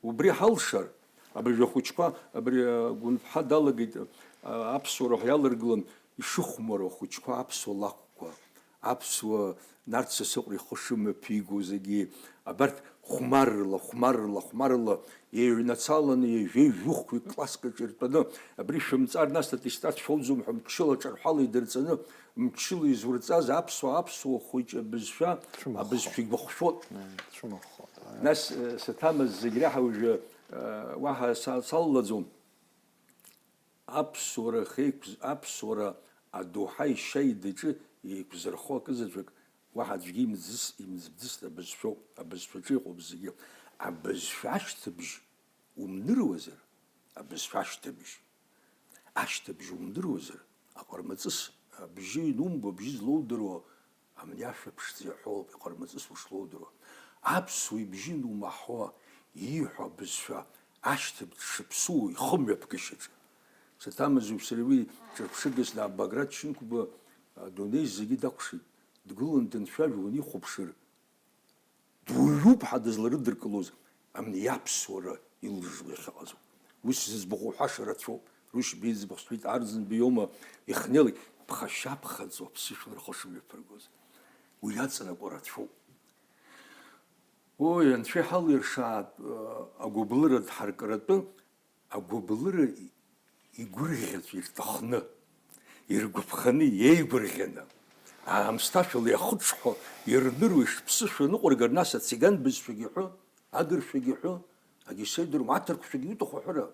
Убри ҳалшар, абыржәы ахәыҷқәа, абри, а, Гәынԥҳа далагеит, а, аԥсуара ҳәа иаларгылан, ишыхәмаруа ахәыҷқәа аԥсуа лакәқәа, аԥсуа Нарҭ Сасыҟәра ихы шымҩаԥиго зегьы, абарҭ хәмаррала, хәмаррала, хәмаррала еиҩнацаланы ҩажәеи жәохәҩык класск аҿы иртәаны, абри шәымҵар, нас аттестат шәоуӡом ҳәа мчыла ҿарҳәала идырҵаны, мчыла изурҵаз аԥсуа, аԥсуа хәыҷы абызшәа, Шәымахо. Абызшәа игәахәшәот. М, шәымахо, да. Нас, э, саҭамыз зегь реиҳа уажәы, э, уаҳа са-, саллаӡом. Аԥсуара ахеиқәз-, аԥсуара адоуҳа ишьа идаҿы еиқәзырхо акызаҵәык уаҳа аӡәгьы имӡыс-, имӡыбӡысны абызшәоуп, абызшәаҿы иҟоуп зегьы. Абызшәа ашьҭыбжь умныруазар, абызшәа ашьҭыбжь, ашьҭыбжь умныруазар, аҟармаҵыс абжьы ианумбо, абжьы злоудыруа, амни ашәа ԥшӡа иаҳәо ауп, иҟармаҵыс ушлоудыруа. Аԥсуа ибжьы нумаҳауа, ииҳәо абызшәа ашьҭыбжь дшаԥсуо ихымҩаԥгашьаҿы. Саҭамыз уажә сара уи ҿырԥшыгас дааббагра Чынқәба адунеи зегьы дакәшеит. Дгылан дынцәажәон, ихәаԥшыр. Дуаҩуп ҳәа дызларыдыркылоз амни аԥсуара илжжуа иахьыҟаз. Ус зыӡбахә уҳәаша рацәоуп. Рушьбеи зыӡбахә сҳәеит, Арӡынба иоума ихнеилак, ԥхашьаԥхаҵо аԥсышәала рхы шымҩаԥыргоз. Уи иаҵанакуа рацәоуп. Ои, Анцәа иҳалиршаатә, агәыблыра дҳаркратәы, агәыблыра игәырӷьаҵәа ирҭахны, иргәаԥханы, иеигәырӷьаны, аамсҭашәала иахыҽҳәо, ирныруа ишԥсышәа ныҟәыргар, нас ациган бызшәагьы ҳәы, агыршәагьы ҳәы, агьы сеидурым, аҭырқәшәагьы иуҭаху ҳәыра.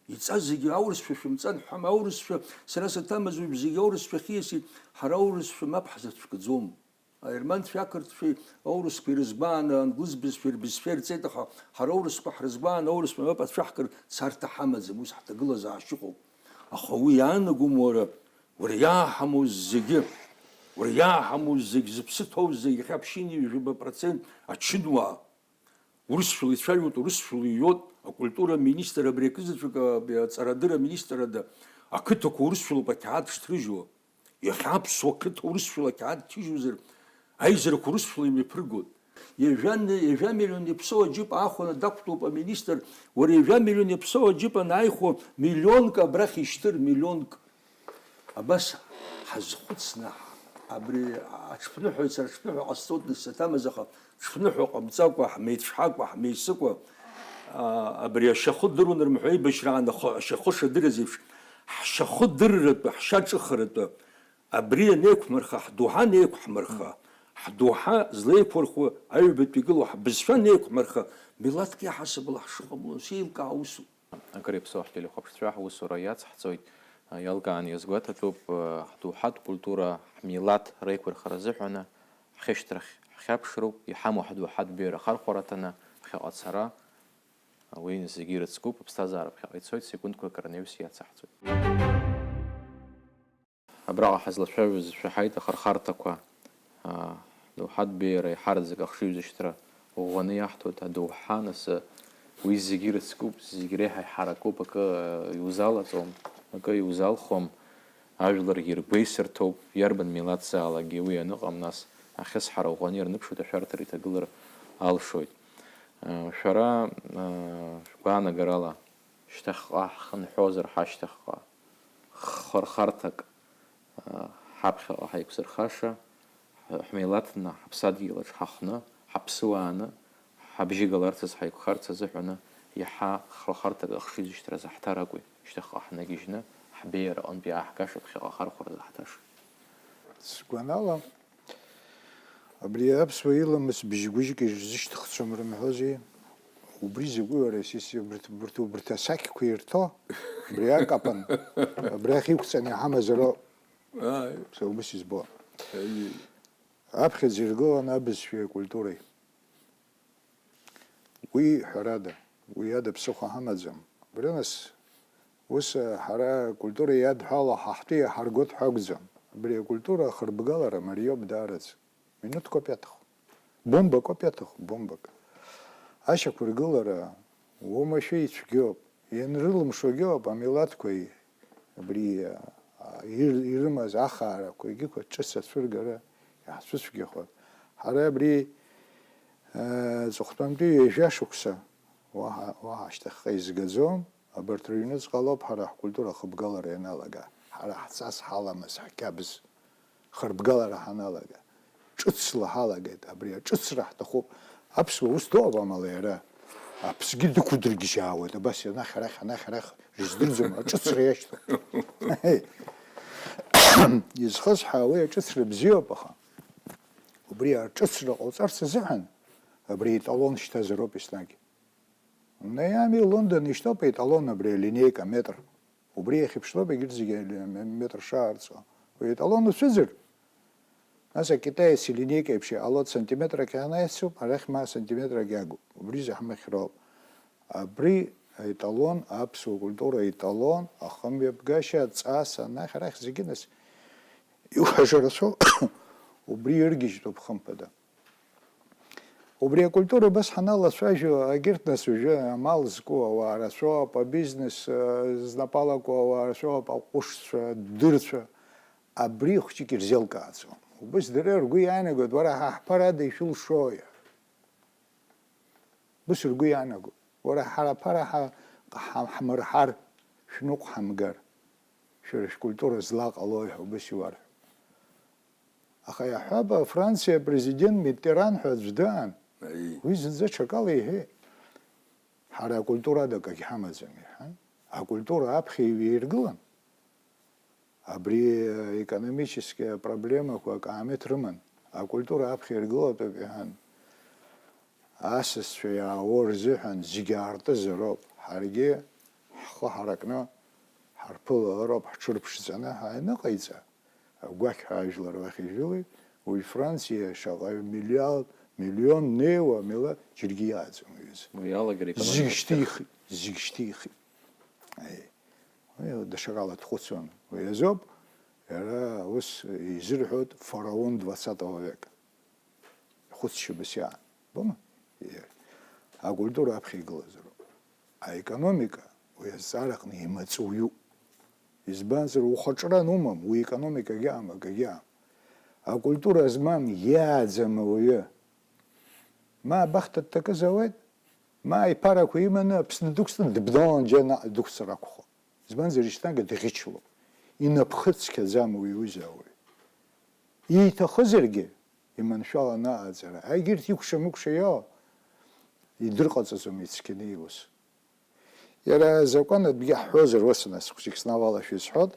Иҵаз зегьы аурысшәа шәымҵан ҳәа, аурысшәа сара саҭамыз уажә зегьы аурысшәа хиасит, ҳара аурысшәа мап ҳзацәкӡом. Аерманцәеи ақырҭцәеи аурысқәа ирызгәааны англыз бызшәеи рбызшәа ирҵеит, аха ҳара аурысқәа ҳрызгәааны аурысқәа мап ацәаҳкыр царҭа ҳамаӡам, ус ҳҭагылазаашьа ыҟоуп. Аха уи иаанагом уара, уара иааҳамоу зегьы, уара иааҳамоу зегь, зыԥсы ҭоу зегь, иахьа ԥшьынҩажәаба процент ачынуаа, урысшәала ицәажәоит, урысшәала иҩуеит, акультура аминистр абри акызаҵәык, а, аҵарадырра аминистрада, ақыҭақәа урысшәалоуп ақьаад шҭрыжьуа. Иахьа аԥсуа қыҭа урысшәала ақьаад ҭижьузар, аизарақәа урысшәала имҩаԥыргоит. Ҩажәа, ҩажәа миллион иаԥсоу аџьыпа аахәаны дақәтәоуп аминистр, уара ҩажәа миллион иаԥсоу аџьыпа анааихәо, миллионк абрахь ишьҭыр, миллионк. Абас ҳазхәыцны, абри аҽԥныҳәаҩцәа рыҽԥныҳәа ҟасҵоит, нас саҭамыз, аха ҽԥныҳәа ҟамҵакәа, ҳмеицәҳакәа, ҳмеисыкәа, а, абри ашьахы дыруан рымҳәо еибашьраан, ахы, ашьахы шадырыз еиԥш, ҳшьахы дырратәы, ҳшьаҿыхратәы, абри анеиқәмырха, ҳдоуҳа анеиқәҳмырха, ҳдоуҳа злеиқәырхуа аҩбатәи игылоу ҳбызшәа анеиқәмырха, милаҭк иаҳасабала ҳшыҟамло сеилкаа усуп. Акыр иаԥсоу ҳтелехәаԥшцәа ҳусура иацҳҵоит, иалкааны иазгәаҭатәуп, ҳдоуҳатә культура, ҳмилаҭ реиқәырхара азыҳәаны ҳхьышьҭрахь ҳхьаԥшроуп, иҳамоу ҳдоуҳатә беиара ахархәара аҭаны ԥхьаҟа ацара, уи зегьы ирыцкуп, аԥсҭазаара ԥхьаҟа ицоит, секундқәак рнаҩс иацаҳҵоит. Абраҟа ҳазлацәажәоз шәаҳаит ахырхарҭақәа, аа, доуҳатә беиара еиҳараӡак ахшыҩзышьҭра ӷәӷәаны иаҳҭоит, адоуҳа, нас, уи зегьы ирыцкуп, зегь реиҳа иҳаракуп, акы иузалаҵом, акы иузалхуам, ажәларгьы иргәеисырҭоуп, иарбан милаҭзаалакгьы уи аныҟам, нас, ахьысҳара ӷәӷәаны ирныԥшуеит, ашәарҭара иҭагылар алшоит. Шәара, шәгәаанагарала, шьҭахьҟа ҳхынҳәуазар ҳашьҭахьҟа, хырхарҭак, ҳаԥхьаҟа ҳаиқәзырхаша, ҳмилаҭны ҳаԥсадгьылаҿ ҳахны, ҳаԥсуааны, ҳабжьы галарц азы, ҳаиқәхарц азыҳәаны иаҳа хырхарҭак ахшыҩзышьҭра заҳҭар акәи, шьҭахьҟа ҳнагьежьны, ҳбеиара аҟынтә иааҳгаша ԥхьаҟа ахархәара заҳҭаша. Сгәанала, абри аԥсуа иламыс бжьгәыжьк ирзышьҭыхцәам рымҳәози? Убри закәи, уара, сиси, убарҭ, убарҭ, убарҭ асақьқәа ирҭо, абри акапан, абрахь иқәҵаны иҳамазароуп. Ааи. Са убас избо. Ааи. Аԥхьаӡа иргылан абызшәеи акультуреи. Уи, ҳәарада, Уи ада ԥсыхәа ҳамаӡам. Абри нас, ус, ҳара акультура иадҳәало ҳа ҳтәы иаҳаргоит ҳәа акәӡам. Абри акультура ахырбгалара мариоуп даараӡа. Минуҭқәак иаҭаху. Бомбақәак иаҭаху, бомбак. Ашьақәыргылара уамашәа ицәгьоуп. Ианрылымшогьы ауп амилаҭқәеи абри, а, ир-, ирымаз ахаарақәа, егьиқәа ҿыц ацәыргара иаҳцәыцәгьахоит. Ҳара абри, а, аҵыхәтәантәи ҩажәа шықәса уаҳа, уаҳа ашьҭахьҟа изгаӡом, абарҭ рыҩныҵҟа лоуп ҳара ҳкультура ахыбгалара ианалага, ҳара ҳҵас, ҳаламыс, ҳқьабз. Хырбгалара ҳаналага, ҿыцла ҳалагеит, абри аҿыцра ҳҭахуп. Аԥсуа ус ду ауп амала иара. Аԥсгьы дықәдыргьежьаауеит, абас анахь-арахь, анахь-арахь, рыздырӡом, аҿыцра иашьҭоуп. Изхысҳәаауеи, аҿыцра бзиоуп, аха убри аҿыцра ҟауҵарц азыҳәан абри аеталон шьҭазароуп еснагь. Наиами Лондон ишьҭоуп аеталон абри алинеика метр. Убри иахьыԥшроуп егьырҭ зегьы метр шаарҵо. Уи аеталон уцәыӡыр, нас акитаец илинеика еиԥш иҟало сантиметрак ианаицуп, арахь ма сантиметрак иагуп. Убри заҳмыхьроуп. Абри аеталон, аԥсуа культура аеталон, ахымҩаԥгашьа, аҵас, анахь, арахь зегьы нас иуҳәаша рацәоуп, убри иргьежьтәуп хымԥада. Убри акультура убас ҳаналацәажәо, агьырҭ нас уажәы амал зку ауаа рацәоуп, абизнес, э, знапалаку ауаа рацәоуп, аҟәышцәа, адырцәа, абри хәҷык ирзеилкааӡом. Убыс дара ргәы иаанагоит, уара ҳа ҳԥарада ишәылшои? Убыс ргәы иаанагоит, уара ҳара аԥара ҳа-, ҳа-, ҳмырҳар, шәныҟә ҳамгар, шәара шәкультура злаҟалои ҳәа убыс иуарҳәоит. Аха иаҳҳәап, Франциа апрезидент Миттеран ҳәа аӡә дыҟан, Аи. Уи зынӡа ҽакала иҳәеит. Ҳара акультура ада акагь ҳамаӡам, иҳәан. Акультура аԥхьа иҩаиргылан, абри, э, економический апроблемақәа акаамеҭ рыман, акультура аԥхьа иргылатәуп, иҳәан. Асасцәа иаауа рзыҳәан зегьы аартызароуп, ҳаргьы ҳхы ҳаракны ҳарԥылалароуп, ҳҽырԥшӡаны ҳааныҟаиҵа. Агәақьҳәа ажәлар уахь ижәылеит, уи Франциа шаҟаҩ миллиард, миллион неиуа мила џьаргьы иааӡом, уҩыза. Уи алагара економика. Зегь шьҭихит, зегь шьҭихит. Аи. Уи даҽакала дхәыцуан. Уи азоуп, иара ус изырҳәоит фараон двадцатого века. Ихәыцшьа убас иаан. Бома? Е, акультура аԥхьа игылазароуп. Аекономика уи азҵаара аҟны имаҵуҩуп. Избанзар, ухаҿра анумам, уи економикагьы аам, акгьы аам. Акультура змам иааӡам ауаҩы. Ма абахҭа дҭакыз ауеит, ма иԥарақәа иманы Аԥсны дықәҵны дыбналан џьа наҟ дықәҵыр акәхап. Избанзар, еснагь дӷьычлоуп. Инапхыцқьаӡам уи аҩыза ауаҩ. Ииҭахызаргьы, иманшәаланы аҟаҵара. Егьырҭ икәша-мыкәша иоуа, идырҟаҵаӡом ицқьаны иус. Иара азакәан атәгьы ҳҳәозар, ус нас, хәыҷык снавалашәа исҳәот,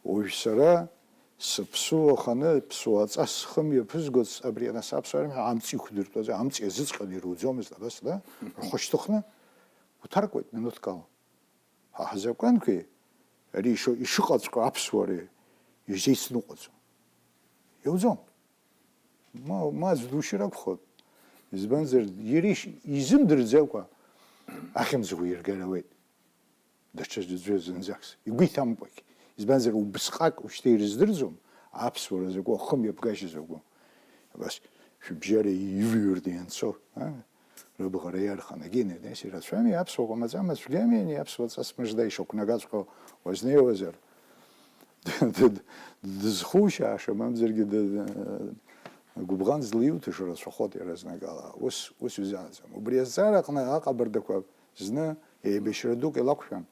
уажә сара сыԥсуа ханы, ԥсуа аҵас схы мҩаԥызгоит, абри анасаԥсуа армиа амҵ иқәдыртәаз, амҵ иазыҵҟьаны ируӡомызт, абас, да? Рхы шьҭыхны, уҭаркуеит минуҭкала. Ҳа ҳзакәанқәеи ари ишо-, ишыҟаҵәҟьо аԥсуареи изеицныҟәаӡом. Иауӡом. Ма, ма аӡә душьыр акәхоит. Избанзар, иара иш-, изымдырӡакәа ахьымӡӷ уиргар ауеит. Даҽа аӡәы зынӡакс. Игәы иҭамкәагь. Избанзар, убысҟак ушьҭа ирыздырӡом, аԥсуара закәу, ахымҩаԥгашьа закәу. Абас шәыбжьара ивҩырны ианцо, а? Рыбӷара иарханы, агьенернес ирацәами, аԥсуа ҟамаҵама цәгьами, ани аԥсуа ҵас мыжда ишақәнагаҵәҟьоу уазнеиуазар? Д-, д-, д-, дызхушьааша, мамзаргьы д-, д-, гәыбӷан злиуҭаша рацәахоит иаразнакала. Ус, ус изааӡом. Убри азҵаара аҟны аҟабардақәа зны еибашьра дук илақәшәан.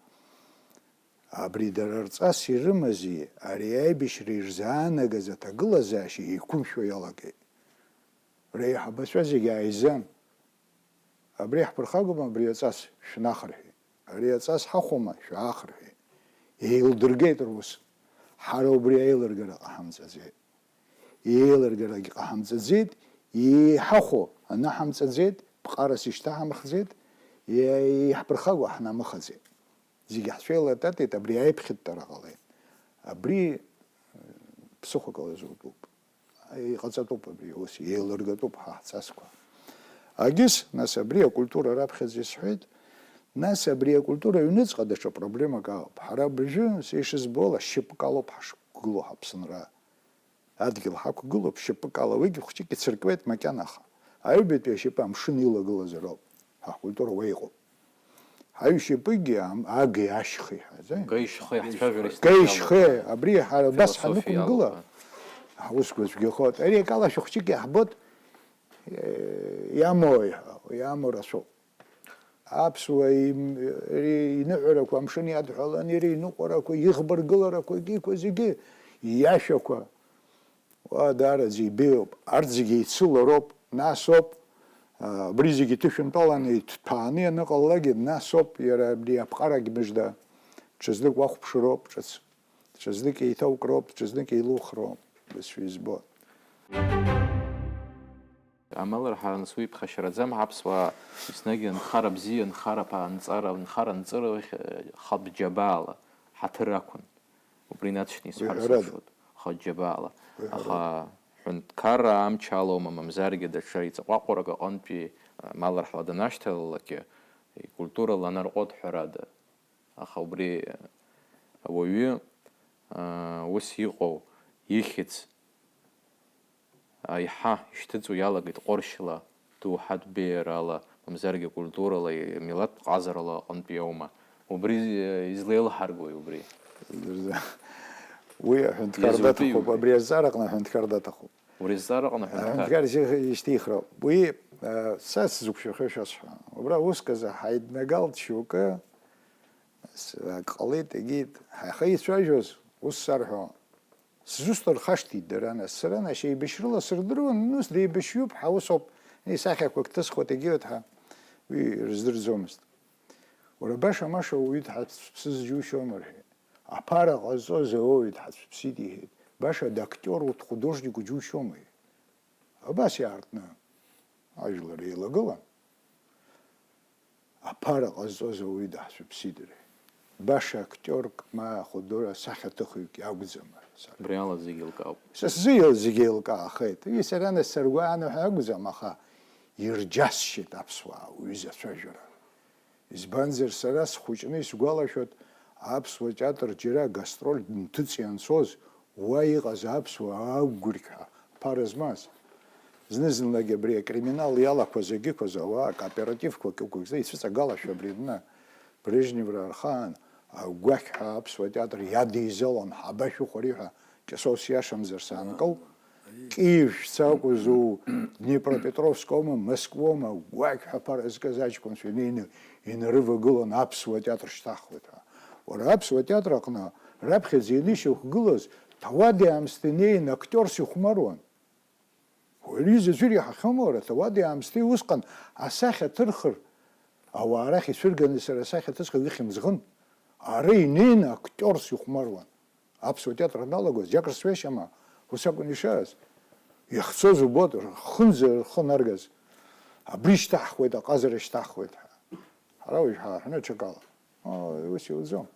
Абри дара рҵас ирымази, ари аибашьра ирзаанагаз аҭагылазаашьеи еиқәымшәо иалагеит. Реиҳабацәа зегьы ааизан. Абри ҳԥырхагоума, абри аҵас шәнах рҳәеит. Ари аҵас ҳахәома, шәаах рҳәеит. Еилдыргеит рус. Ҳара убри аилыргара ҟаҳамҵаӡеит. Еилыргарагь ҟаҳамҵаӡеит, иҳахәо анаҳамҵаӡеит, ԥҟарас ишьҭаҳамхӡеит, иа-, иаҳԥырхагоу ҳнамыхаӡеит. Зегьы ҳцәеилататеит, абри аиԥхьыттара ҟалеит. Абри, э, ԥсыхәак ала зутәуп. Иҟаҵатәуп абри аус, еилыргатәуп ҳа ҳҵасқәа. Агьыс, нас, абри акультура раԥхьаӡа исҳәеит, Нас абри акультура аҩныҵҟа даҽа проблемак алоуп. Ҳара абыржәы, са ишызбо ала, шьапык алоуп ҳашықәгылоу ҳаԥсынра. Адгьыл ҳақәгылоуп шьапык ала, уигь хәҷык ицыркуеит макьана, аха аҩбатәи ашьапы амшын илагылазароуп, ҳакультура уа иҟоуп. Ҳаҩшьапыгьы ам-, агеи ашьхеи ҳәа, зи? Гаи шьхеи ҳцәажәара Гаи шьхеи, абри ҳара убас философиа ҳанықәымгыла, алоуп, ҳусқәа цәгьахоит. Ари акала шәыхәҷык иаҳбоит, е, иамои ҳәа, иамоу рацәоуп. Аԥсуа им-, ри-, иныҳәарақәа амшын иадҳәалан, иара иныҟәарақәа, иӷбыргыларақәа, егьиқәа зегьы иашәақәа, уа даараӡа ибеиоуп. Арҭ зегьы еицылароуп, насоуп, а, абри зегьы иҭышәынтәаланы иҭҭәааны ианыҟалалакгьы, насоуп, иара абри аԥҟарагь мыжда, ҽазнык уахәаԥшыроуп, ҿыц, ҽазнык еиҭаукроуп, ҽазнык еилухроуп, бызшәа избоит. Амала ҳара нас уи иԥхашьараӡам, ҳаԥсуаа еснагь нхара бзиа, нхара ԥа-, нҵара, нхара нҵыра, э, хатә џьабаала ҳаҭыр ақәын. Убри инаҵшьны исҳәар Уи ҳәарада. сылшоит, хатә џьабаала. Уи ҳәарада. Аха ҳәынҭқарра амч алоума, мамзаргьы даҽа иҵаҟәаҟәарак аҟынтәи, э, амала ҳла данашьҭалалакгьы, икультура ланарҟәуеит ҳәарада. Аха убри ауаҩы, аа, ус иҟоу, ихьӡ аиҳа ишьҭыҵуа иалагеит ҟәаршьла, доуҳатә беиарала, мамзаргьы культурала, милаҭтә ҟазарала аҟынтәи аума? Убри, э, излеилҳаргои убри? Уи аҳәынҭқар Иазутәи даҭахуп, убри? Абри азҵаара аҟны аҳәынҭқар даҭахуп. Убри азҵаара аҟны аҳәынҭқар? Аҳәынҭқар ишьҭихроуп. Уи, э, са сзықәшәахьоу шәасҳәа. Убра уск азы ҳаиднагалт шьоукы, С-, ак ҟалеит, егьит, ҳаиха ицәажәоз, ус сарҳәо, сзусҭа рхашҭит дара, нас, сара, нас, еибашьрыла сырдыруан, нас, деибашьҩуп ҳәа, усоуп, исахьақәак ҭысхуеит, егьиуеит ҳәа, уи рыздырӡомызт. Уара, баша-маша уаҩы дҳацәԥсыз џьушьома, рҳәеит. Аԥара ҟазҵоз ауаҩы дҳацәыԥсит, иҳәеит. Баша дактиору, дхудожнику џьушьома, иҳәеит. Абас иаартны ажәлар еилагылан. Аԥара ҟазҵоз ауаҩы даҳцәыԥсит, рҳәеит. Баша актиорк ма художник сахьаҭыхҩык иакәӡам, сара. Убри ала зегь еилкаауп. Са сзы зегь еилкаахеит. Уи сара нас саргәааны ҳәа акәӡам, аха ирџьасшьеит аԥсуаа уҩыза ацәажәара. Избанзар, сара схәыҷны исгәалашәоит, аԥсуа театр џьара гастрольтә нҭыҵ ианцоз, уа иҟаз аԥсуаа агәырқьҳәа ԥара змаз. Зны-зынлагьы абри акриминал иалақәаз егьиқәаз ауаа, акооперативқәа кьыкәак ицәыҵагалашәа абри аҩны, Брежневра рхаан, агәақьҳәа аԥсуа театр иадеизалон, ҳабашәыхәари ҳәа, Ҷасоу сиашамзар саанкыл, Киев шәца акәызу, Днепропетровскоума, Москвоума, агәақьҳәа ԥара зкыз аҷкәынцәа инеины инарывагылон аԥсуа театр шьҭаҳхуеит ҳәа. Уара аԥсуа театр аҟны раԥхьаӡа инышьақәгылаз ҭауади-аамсҭеи неин актиорс ихәмаруан. Уаҩы изаҵәыр иаҳахьоума, уара, ҭауади-аамсҭеи усҟан асахьа ҭырхыр, ауаа рахь ицәырганы сара асахьа ҭысхыр ихьымӡӷын. Ара инеины актиорс ихәмаруан. Аԥсуа театр аналагоз, џьак рцәеишьама, ус акәын ишааз. Иахьцоз убоит, рхынӡа рхы наргаз. Абри шьҭаҳхуеит, аҟазара шьҭаҳхуеит ҳәа. Ҳара уажә ҳааҳәны аҽакала. Ыы, ус иуӡом.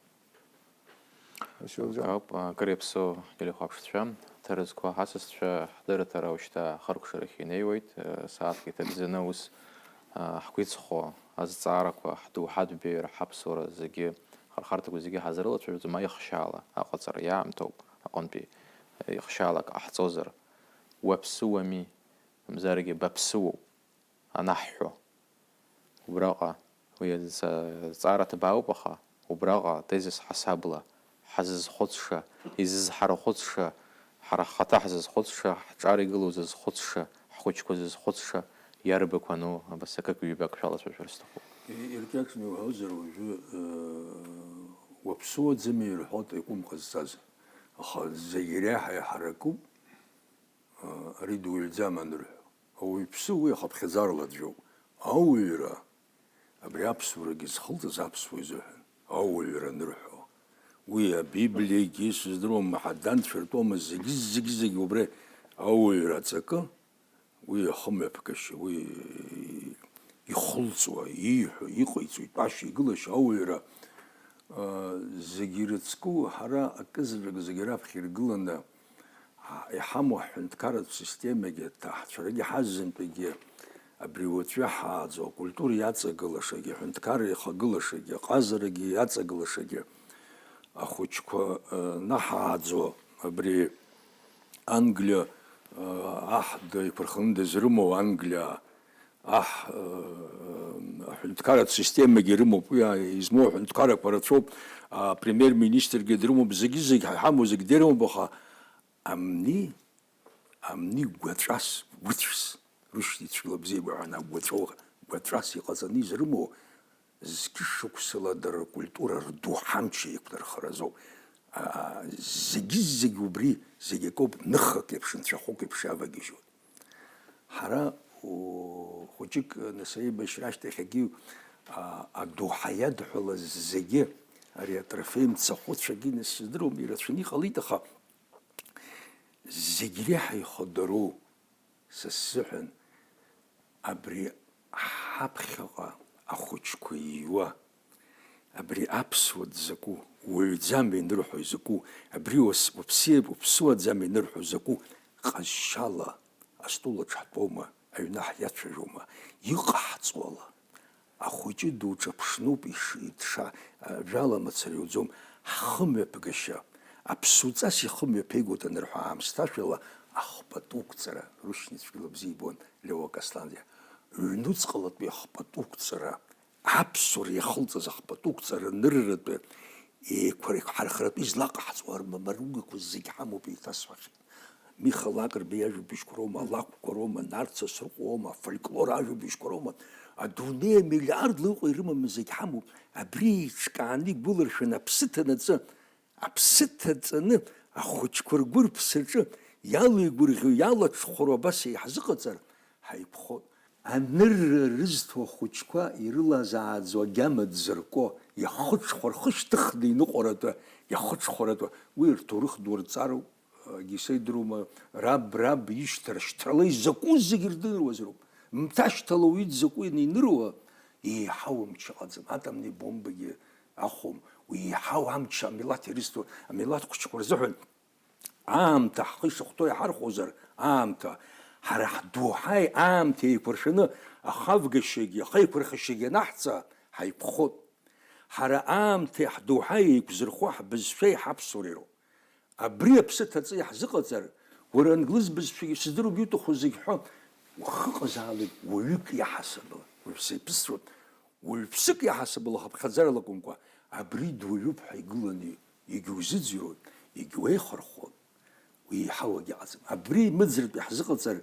Ус иуӡом. Акы ауп, акыр иаԥсоу телехәаԥшцәа, ҭырқәа ҳасасцәа, ҳдырраҭара уажәшьҭа ахыркәшарахь инеиуеит, ыы, сааҭк иҭагӡаны ус, ыы, ҳгәы иҵхо азҵаарақәа, ҳдоуҳатә беиара, ҳаԥсуара зегьы, ахырхарҭақәа зегьы ҳазрылацәажәоит, ма ихшьаала аҟаҵара иаамҭоуп аҟынтәи, ыы, ихшьаалак ҟаҳҵозар, уаԥсыуами, мамзаргьы баԥсыуоуп анаҳҳәо. Убраҟа уи азҵа-, азҵаара ҭбаауп, аха убраҟа атезис ҳасабла ҳазызхәыцша, изызҳарахәыцша, ҳара ҳхаҭа ҳзызхәыцша, ҳҿар игылоу зызхәыцша, ҳхәыҷқәа зызхәыцша иарбақәану абас акык-ҩбак шәалацәажәар сҭахуп. И-, иркьаҿны иуҳәозар уажәы, ыы, уаԥсыуаӡами ирҳәоит аикәым ҟазҵаз, аха зегь реиҳа иҳаракуп, ыы, ари дуаҩӡам анырҳәо. Ауаҩԥсы уи ахыԥхьаӡарала аӡәоуп. Ауаҩра, абри аԥсуарагьы зхылҵыз аԥсуа изыҳәан, ауаҩра анырҳәо. Уи абиблиагьы, сыздыруам, Маҳадан цәыртәома, зегьы, зегьы, зегьы убри ауаҩра аҵакы, уи ахымҩаԥгашьа, уи ихылҵуа, ииҳәо, иҟаиҵо, итәашьа, игылашьа, ауаҩра, а, зегьы ирыцку, ҳара акызаҵәык зегьы раԥхьа иргыланы, ҳа-, иҳамоу ҳҳәынҭқарратә системагьы, аҭаацәарагьы, ҳазынтәыгьы, Абри уаҵәы иаҳааӡо акультура иаҵагылашагьы, аҳәынҭқарра иахагылашагьы, аҟазарагьы иаҵагылашагьы, ахәыҷқәа, э, наҳааӡо, абри Англиа, э, аҳ деиқәырханы дызрымоу Англиа, аҳ, э, аҳәынҭқарратә системагьы ирымоуп, уи измоу аҳәынҭқаррақәа рацәоуп, апремиер-министргьы дрымоуп, зегьы-зегь ҳа иҳамоу зегь дырымоуп, аха амни, амни гәаҵәас, гәыцәс, рушьни цәгьала бзиа баҳәан, агәаҵәа, гәаҵәас иҟаҵаны изрымоу, зқьышықәсала дара ркультура рдоуҳа амч еиқәнархаразоуп. Аа, зегьы-зегь убри, зегь акоуп, ныхак еиԥш, нцәахәык еиԥш иавагьежьуеит. Ҳара, о, хәыҷык нас аибашьра ашьҭахь егьи, а, адоуҳа иадҳәалаз зегьы, ари атрофеи мцахәыцәагьы нас сыздыруам, ирацәаны иҟалеит, аха зегь реиҳа ихадароу, са сзыҳәан, абри ҳаԥхьаҟа ахәыҷқәа ииуа, абри аԥсуа дзакәу, уаҩӡам инырҳәо изакәу, абри уас-, уаԥсиа-, уаԥсуаӡам инырҳәо закәу, ҟазшьала астол аҿы ҳтәоума, аҩны ҳиацәажәома, иҟаҳҵо ала? Ахәыҷы дуҿаԥшноуп иш-, дша-, жәала мацара иуӡом, ҳхымҩаԥгашьа, аԥсуҵас ихымҩаԥигоит анырҳәа аамсҭашәала, ахпатуқәҵара, рушьни цәгьала бзиа ибон Леуак Асланӡиа, ҩнуҵҟалатәи ахпатуқәҵара, аԥсуара иахылҵыз ахпатуқәҵара анырратәы, еиқәа-, еиқәҳархаратәы излаҟаҳҵо армамаругақәа зегь ҳамоуп еиҭасҳәахьеит. Миха Лакрба иажәабжьқәа роума, алакәқәа роума, Нарҭ Сасрыҟәа роума, афольклор ажәабжьқәа роума, адунеи амиллиардла ыҟоу ирымамыз зегь ҳамоуп, абри еиҿкааны игәыларшәаны аԥсы ҭанаҵы, аԥсы ҭаҵаны ахәыҷқәа ргәырԥсаҿы иалеигәырӷьо, иалаҽхәароу абас еиҳазыҟаҵар, ҳаиқәхоит. Анырра рызҭо ахәыҷқәа ирылазааӡо агьама дзырко, иахыҽхәа рхы шьҭыхны иныҟәаратәы, иахыҽхәаратәы, уи рҭоурых ду рҵароуп. Егьи сеидыруама, раб, раб ишьҭра шьҭрала изакәу зегьы рдыруазароуп. Мҭашьҭала уи дзакәу ианиныруа, еиҳау амч ыҟаӡам. Атомни бомбагьы ахәом. Уи еиҳау амч амилаҭ ирызҭо, амилаҭ хәыҷқәа рзыҳәан аамҭа ҳхы ишахәҭоу иҳархәозар, аамҭа, ҳара ҳдоуҳаи аамҭеи еиқәыршәаны ахавгашьагьы, ахеиқәырхашьагьы анаҳҵа, ҳаиқәхоит. Ҳара аамҭеи ҳдоуҳаи еиқәзырхо ҳбызшәеи ҳаԥсуареи роуп. Абри аԥсы ҭаҵа иаҳзыҟаҵар, уара англыз бызшәагьы сыздыруам иуҭаху зегь ҳәа, ухы ыҟазаалак уаҩык иаҳасабала, уаҩԥсы иԥысроуп, уаҩԥсык иаҳасабала хыԥхьаӡарала акәымкәа, абри дуаҩуп ҳәа игыланы егьузыӡырҩуан, егьуеихырхәон, уи еиҳауагь ыҟаӡам. Абри имыӡыртә иаҳзыҟаҵар,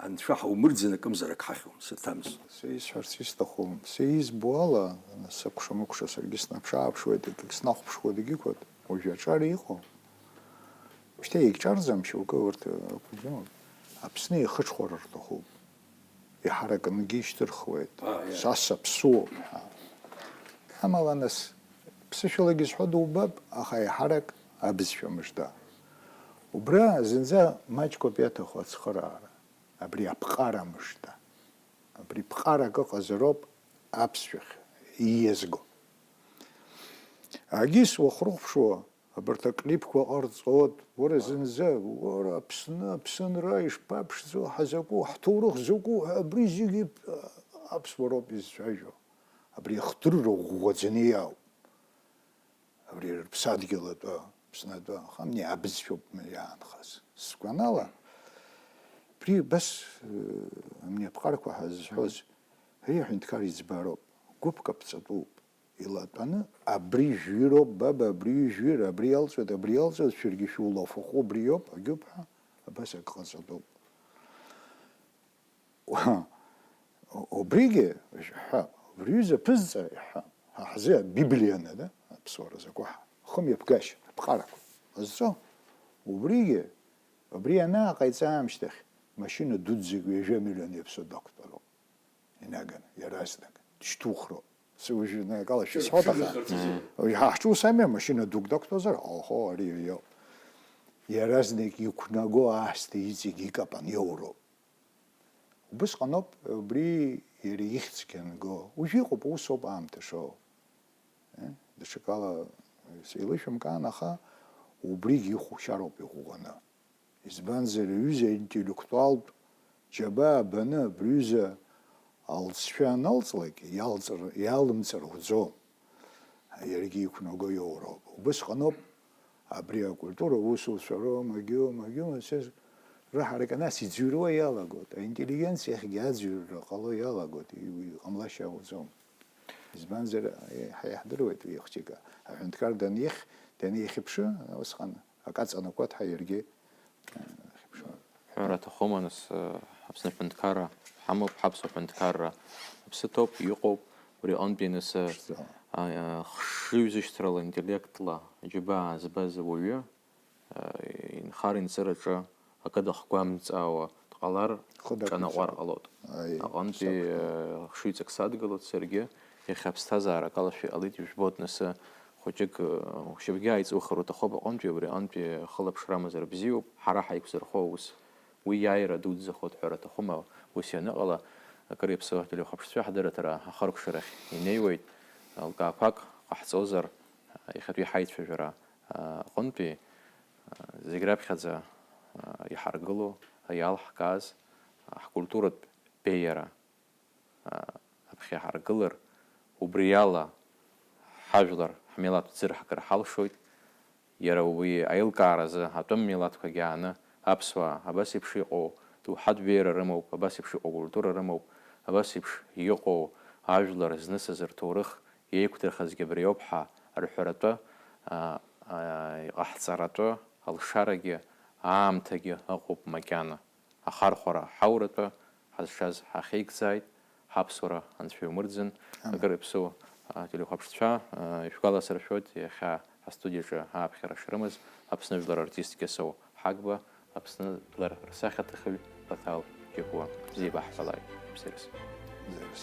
Анцәа ҳаумырӡын акымзарак ҳахьуам, саҭамыз. Са исҳәарц исҭаху, са избо ала, сакәша-мыкәша саргьы снаԥш-ааԥшуеит, акгьы снахәаԥшуа дагьықәлоит, уажәы аҿар иҟоу. Шьҭа егьҿарӡам шьоукы урҭ, э, Аԥсны ихыҽхәара рҭахуп. Иҳаракынгьы ишьҭырхуеит. А, иа. Са саԥсуоуп ҳәа. Амала нас, ԥсышәалагьы зҳәо дубап, аха еиҳарак абызшәа мыжда. Убра зынӡа маҷқәак иаҭаху ацхыраара, абри аԥҟара мыжда. Абри ԥҟарак ыҟазароуп аԥсшәахь ииазго. Агьыс уахырхәаԥшуа, абарҭ аклипқәа ҟарҵоит, уара зынӡа, уара Аԥсны, Аԥсынра ишԥаԥшӡоу, ҳазакәу, ҳҭоурых закәу ҳәа абри зегьы аԥсуароуп изцәажәо. Абри ахдырра ӷәӷәаӡаны иаауп. Абри рыԥсадгьыл атәы, Аԥсны атәы, аха амни абызшәоуп иаанхаз. Сгәанала, абри абас, э, амни аԥҟарақәа ҳәа зҳәоз, ари аҳәынҭқар иӡбароуп, гәыԥк аԥҵатәуп. Илатәаны, абри жәҩыроуп, баба, абри жәҩыр, абри иалҵуеит, абри иалҵуеит, шәаргьы шәулафахәы убри иоуп, агьоуп ҳәа, абас акы ҟаҵатәуп. Убригьы, ҳәа, убри ҩыза ԥызҵа, ҳәа, ҳа ҳзы Абиблианы, да, аԥсуара закәу ҳа, хымҩаԥгашьа, аԥҟарақәа ҟазҵо, убригьы, убри анааҟаиҵа аамышьҭахь, машьына дуӡӡак ҩажәа миллион иаԥсоу дақәтәароуп. Инаганы, иаразнак, дышьҭухроуп. Сыжәҩанакала шәысҳәоит, аха уажә ҳа ҳҿы ус ами, амашьына дук дақәтәазар, оҳо, ари иоуп. Иаразнак иқәнаго аасҭа иҵегь икапан иоуроуп. Убысҟаноуп убри иара ихьӡгьы анго. Уажә иҟоуп, усоуп аамҭа шоу. Э, даҽакала сеилышәымкаан, аха убригь ихәшьароуп иӷәӷәаны. Избанзар, аҩыза интеллектуалтә џьабаа баны абри аҩыза Алҵшәа аналҵлак, иалҵыр, иалымҵыр уӡом. Иаргьы иқәнаго иоуроуп. Убысҟаноуп абри акультура усуцәа роу, магьу, магьу, мацәаз рыҳаракы, нас иӡырҩуа иалагоит. Аинтеллигенциахьгьы аӡырҩра ҟало иалагоит, уи ҟамлашьа ауӡом. Избанзар, еиҳа иаҳдыруеит уи ихәҷык. Аҳәынҭқар данихь, данихьыԥшы, усҟан акы аҵанакуа ҳәа иаргьы, э, ихьыԥшуан. Ҳәара аҭахума, нас, э, Аԥсны аҳәынҭқарра ҳамоуп, ҳаԥсуа ҳәынҭқарра аԥсы ҭоуп, иҟоуп, убри аҟынтәи, нас, э, Ԥшӡала. А, а, хшыҩзышьҭрала, интеллектла аџьабаа збаз ауаҩы, э, инхара-инҵыраҿы акы дахгәамҵаауа дҟалар, Хы ҿанаҟәар дақәиҵоит. Ҟалоит. Аи, Аҟынтәи, сақәшәоит. Э, хшыҩҵак садгылоит саргьы, иахьа аԥсҭазаара акалашәа иҟалеит, ижәбоит, нас, э, хәыҷык, э, шьыбгьы ааиҵухыр уҭахуп аҟынтәи, убри аҟынтәи хылаԥшра амазар бзиоуп, ҳара ҳаиқәзырхо аус. Уи иааира дуӡӡахоит ҳәара аҭахума, ус ианыҟала, акыр иаԥсоу ателехәаԥшцәа ҳдырраҭара ахыркәшарахь инеиуеит, лкаақәак ҟаҳҵозар, иахьатәи ҳаицәажәара аҟынтәи, зегь раԥхьаӡа иҳаргыло, иалҳкааз ҳкультуратә беиара аԥхьа иҳаргылар, убриала ҳажәлар, ҳмилаҭ ӡырҳакыр ҳалшоит. Иара уи аилкааразы атәым милаҭқәагьы ааны аԥсуаа абас еиԥш иҟоу доуҳатә беиара рымоуп, абас еиԥш иҟоу культура рымоуп, абас еиԥш иҟоу ажәлар знысыз рҭоурых еиқәдырхазгьы абри ауп ҳәа рҳәаратәы, а, а, иҟаҳҵаратәы алшарагьы аамҭагьы ыҟоуп макьана. Ахархәара ҳауратәы ҳазшаз ҳахьеигӡааит, ҳаԥсуара Анцәа иумырӡын. Амин. Акыр иаԥсоу, а, телехәаԥшцәа, а, ишәгәаласыршәоит, иахьа ҳастудиаҿы ааԥхьара шрымаз Аԥсны жәлар артист Кьасоу Ҳагба, Аԥсны жәлар рсахьаҭыхҩы Баҭал Џьапуа. Бзиа ибаҳҳәалааит, Аԥсирыс. Бзиарас.